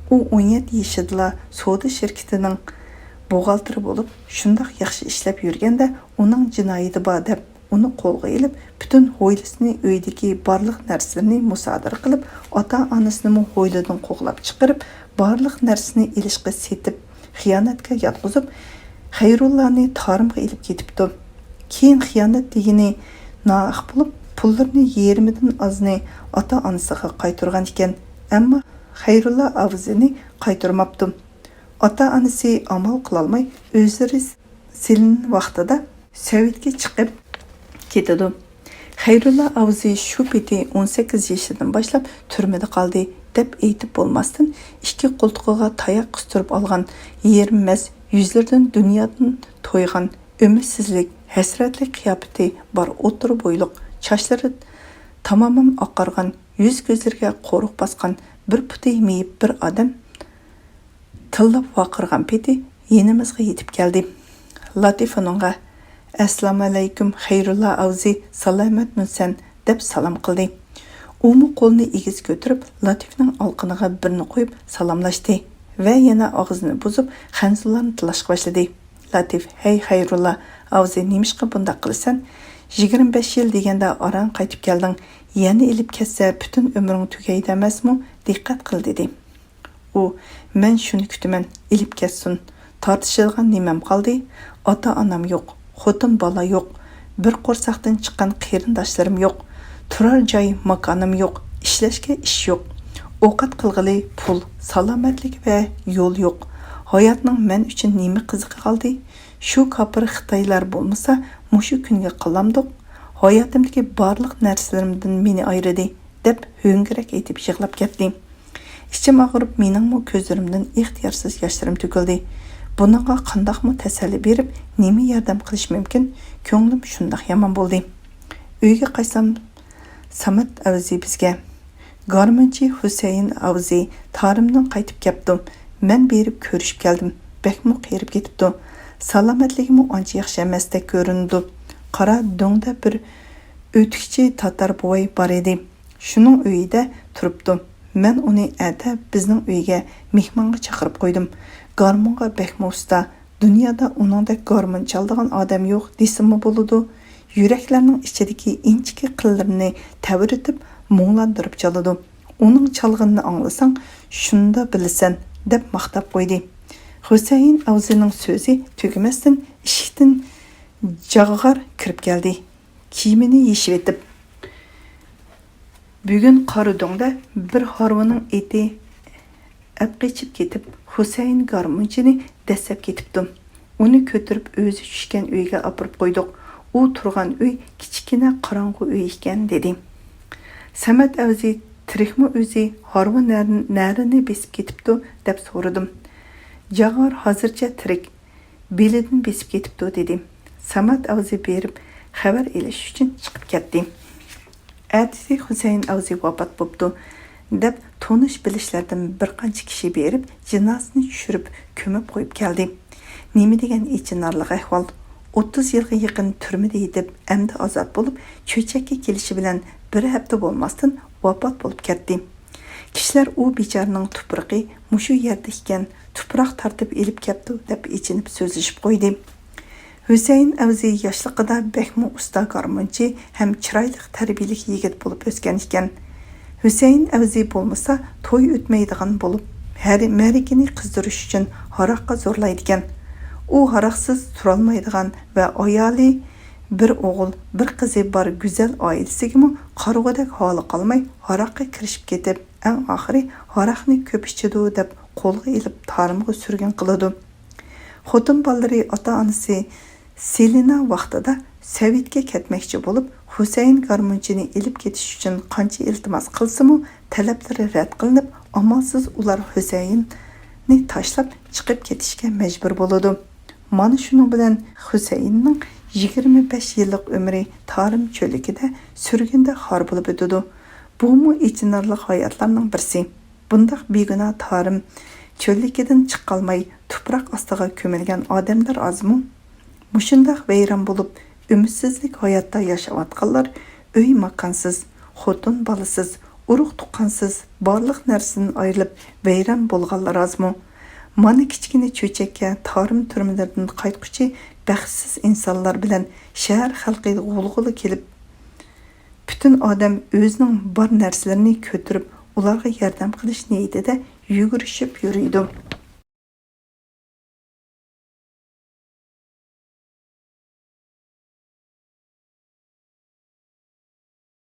ئۇ ئون يەتتە يېشىدىلا سودا شىركىتىنىڭ بوغالتىرى بولۇپ، شۇنداق ياخشى ئىشلەپ يۈرگەندە، ئۇنىڭ جىنايىتى بار» دەپ، ئۇنى قولغا ئېلىپ، پۈتۈن ھويلىسىنى، ئۆيدىكى بارلىق نەرسىلىرىنى مۇسادىرە قىلىپ، ئاتا-ئانىسىنىمۇ ھويلىدىن قوغلاپ چىقىرىپ، بارلىق نەرسىنى ئېلىشقا سېتىپ، خىيانەتكە ياتقۇزۇپ، خەيرۇللانى تارىمغا ئېلىپ كېتىپتۇ. كېيىن خىيانەت دېگىنى ناھەق بولۇپ، پۇللىرىنى يېرىمىدىن ئازىنى ئاتا-ئانىسىغا قايتۇرغان ئىكەن، ئەمما خەيرۇللا ئاۋزىنى قايتۇرماپتۇ. ئاتا-ئانىسى ئامال قىلالماي، ئۆزلىرى سېلىن ۋاقتىدا سەۋىتكە چىقىپ كېتىدۇ. خەيرۇللا ئاۋزى شۇ پېتى ئون سەككىز يېشىدىن باشلاپ تۈرمىدە قالدى، دەپ ئېيتىپ بولماستىن، ئىككى قولتۇقىغا تاياق قىستۇرۇپ ئالغان، يېرىم مەست، يۈزلىرىدىن دۇنيادىن تويغان، ئۈمىدسىزلىك، ھەسرەتلىك قىياپىتى بار، ئوتتۇرا بويلۇق، چاچلىرى تامامەن ئاقارغان، يۈز-كۆزلىرىگە قورۇق باسقان، بىر پۇتى مېيىپ بىر ئادەم تىللاپ ۋارقىرىغان پېتى يېنىمىزغا يېتىپ كەلدى. لاتىف ئۇنىڭغا، «ئەسسالامۇئەلەيكۇم، خەيرۇللا ئاۋزى، سالامەتمۇسەن؟» دەپ سالام قىلدى. ئۇمۇ قولىنى ئېگىز كۆتۈرۈپ، لاتىفنىڭ ئالىقىنىغا بىرنى قويۇپ سالاملاشتى ۋە يەنە ئاغزىنى بۇزۇپ، خەنزۇلارنى تىللاشقا باشلىدى. لاتىف، «ھەي، خەيرۇللا ئاۋزى، نېمىشقا بۇنداق قىلىسەن؟ يىگىرمە بەش يىل دېگەندە ئاران قايتىپ كەلدىڭ. يەنە ئېلىپ كەتسە، پۈتۈن ئۆمرۈڭ تۈگەيدۇ ئەمەسمۇ؟ دىققەت قىل» دېدى. ئۇ، «مەن شۇنى كۈتىمەن، ئېلىپ كەتسۇن. تارتىشىدىغان نېمەم قالدى؟ ئاتا-ئانام يوق، خوتۇن-بالا يوق، بىر قورساقتىن چىققان قېرىنداشلىرىم يوق، تۇرار جاي، ماكانىم يوق، ئىشلەشكە ئىش يوق، ئوقەت قىلغىلى پۇل، سالامەتلىك ۋە يول يوق. ھاياتنىڭ مەن ئۈچۈن نېمە قىزىقى قالدى؟ شۇ كاپىر خىتايلار بولمىسا، مۇشۇ كۈنگە قالامدۇق؟ ھاياتىمدىكى بارلىق نەرسىلىرىمدىن مېنى ئايرىدى» دەپ ھۆڭگىرەك ئېتىپ يىغلاپ كەتتى. ئىچىم ئاغرىپ، مېنىڭمۇ كۆزلىرىمدىن ئىختىيارسىز ياشلىرىم تۆكۈلدى. بۇنىڭغا قانداقمۇ تەسەللى بېرىپ، نېمە ياردەم قىلىش مۇمكىن؟ كۆڭلۈم شۇنداق يامان بولدى. ئۆيگە قايتسام، سامەت ئەۋزى بىزگە، «گارمونچى ھۈسەيىن ئەۋزى تارىمدىن قايتىپ كەپتۇ. مەن بېرىپ كۆرۈشۈپ كەلدىم. بەكمۇ قېرىپ كېتىپتۇ. سالامەتلىكىمۇ ئانچە ياخشى ئەمەستەك كۆرۈنىدۇ. قارا دۆڭدە بىر ئۆتۈكچى تاتار بوۋاي بار ئىدى. شۇنىڭ ئۆيىدە تۇرۇپتۇ. مەن ئۇنى ئەتە بىزنىڭ ئۆيگە مېھمانغا چاقىرىپ قويدۇم. گارمونغا بەكمۇ ئۇستا. دۇنيادا ئۇنىڭدەك گارمون چالىدىغان ئادەم يوق دېسىممۇ بولىدۇ. يۈرەكلەرنىڭ ئىچىدىكى ئىنچىكە قىللىرىنى تەۋرىتىپ، مۇڭلاندۇرۇپ چالىدۇ. ئۇنىڭ چالغىنىنى ئاڭلىساڭ، شۇندا بىلىسەن» دەپ ماختاپ قويدى. ھۈسەيىن ئاۋزىنىڭ سۆزى تۈگىمەستىن، ئىشىكتىن جاغغار كىرىپ كەلدى. كىيىمىنى يېشىۋېتىپ، «بۈگۈن قارا دۆڭدە بىر ھارۋىنىڭ ئېتى ئەپ قېچىپ كېتىپ، ھۈسەيىن گارمونچىنى دەسسەپ كېتىپتۇ. ئۇنى كۆتۈرۈپ ئۆزى چۈشكەن ئۆيگە ئاپىرىپ قويدۇق. ئۇ تۇرغان ئۆي كىچىككىنە قاراڭغۇ ئۆي ئىكەن» دېدى. «سەمەت ئەۋزى تىرىكمۇ ئۆزى؟ ھارۋا نەر-، نەرىنى بېسىپ كېتىپتۇ؟» دەپ سورىدىم. «جاغار ھازىرچە تىرىك. بېلىدىن بېسىپ كېتىپتۇ» دېدى. سامات ئاۋزى بېرىپ خەۋەر ئېلىش ئۈچۈن چىقىپ كەتتى. ئەتىسى ھۈسەيىن ئاۋزى ۋاپات بوپتۇ، دەپ تونۇش بىلىشلەردىن بىر قانچە كىشى بېرىپ جىنازىسىنى چۈشۈرۈپ كۆمۈپ قويۇپ كەلدى. نېمە دېگەن ئېچىنارلىق ئەھۋال! ئوتتۇز يىلغا يېقىن تۈرمىدە يېتىپ، ئەمدى ئازاد بولۇپ، چۆچەككە كېلىشى بىلەن بىر ھەپتە بولماستىن ۋاپات بولۇپ كەتتى. كىشىلەر ئۇ بىچارىنىڭ تۇپرىقى مۇشۇ يەردە ئىكەن، تۇپراق تارتىپ ئېلىپ كەپتۇ، دەپ ئېچىنىپ سۆزلىشىپ قويدى. ھۈسەيىن ئەۋزى ياشلىقىدا بەكمۇ ئۇستا گارمونچى ھەم چىرايلىق تەربىيەلىك يىگىت بولۇپ ئۆسكەن ئىكەن. ھۈسەيىن ئەۋزى بولمىسا توي ئۆتمەيدىغان بولۇپ، ھەر مەرىكىنى قىزدۇرۇش ئۈچۈن ھاراققا زورلايدىكەن. ئۇ ھاراقسىز تۇرالمايدىغان ۋە ئايالى بىر ئوغۇل، بىر قىزى بار گۈزەل ئائىلىسىگىمۇ قارىغۇدەك ھالى قالماي ھاراققا كىرىشىپ كېتىپ، ئەڭ ئاخىرى ھاراقنى كۆپ ئىچىدۇ دەپ قولغا ئېلىپ تارىمغا سۈرگۈن قىلىدۇ. خوتۇن بالىلىرى ئاتا-ئانىسى سېلىنا ۋاقتىدا سوۋېتكە كەتمەكچى بولۇپ، ھۈسەيىن گارمونچىنى ئېلىپ كېتىش ئۈچۈن قانچە ئىلتىماس قىلسىمۇ، تەلەپلىرى رەت قىلىنىپ، ئامالسىز ئۇلار ھۈسەيىننى تاشلاپ چىقىپ كېتىشكە مەجبۇر بولىدۇ. مانا شۇنىڭ بىلەن ھۈسەيىننىڭ يىگىرمە بەش يىللىق ئۆمرى تارىم چۆللۈكىدە سۈرگۈندە خار بولۇپ ئۆتىدۇ. بۇمۇ ئېچىنارلىق ھاياتلارنىڭ بىرسى. بۇنداق بىگۇناھ تارىم چۆللۈكىدىن چىقالماي تۇپراق ئاستىغا كۆمۈلگەن ئادەملەر ئازمۇ؟ مۇشۇنداق ۋەيران بولۇپ، ئۈمىدسىزلىك ھاياتتا ياشاۋاتقانلار ئۆي ماكانسىز، خوتۇن بالىسىز، ئۇرۇق تۇغقانسىز، بارلىق نەرسىدىن ئايرىلىپ ۋەيران بولغانلار ئازمۇ؟ مانا كىچىككىنە چۆچەككە تارىم تۈرمىلىرىدىن قايتقۇچى بەختسىز ئىنسانلار بىلەن شەھەر خەلقى غۇلغۇلا كېلىپ، پۈتۈن ئادەم ئۆزىنىڭ بار نەرسىلىرىنى كۆتۈرۈپ، ئۇلارغا ياردەم قىلىش نىيىتىدە يۈگۈرۈشۈپ يۈرىدۇ.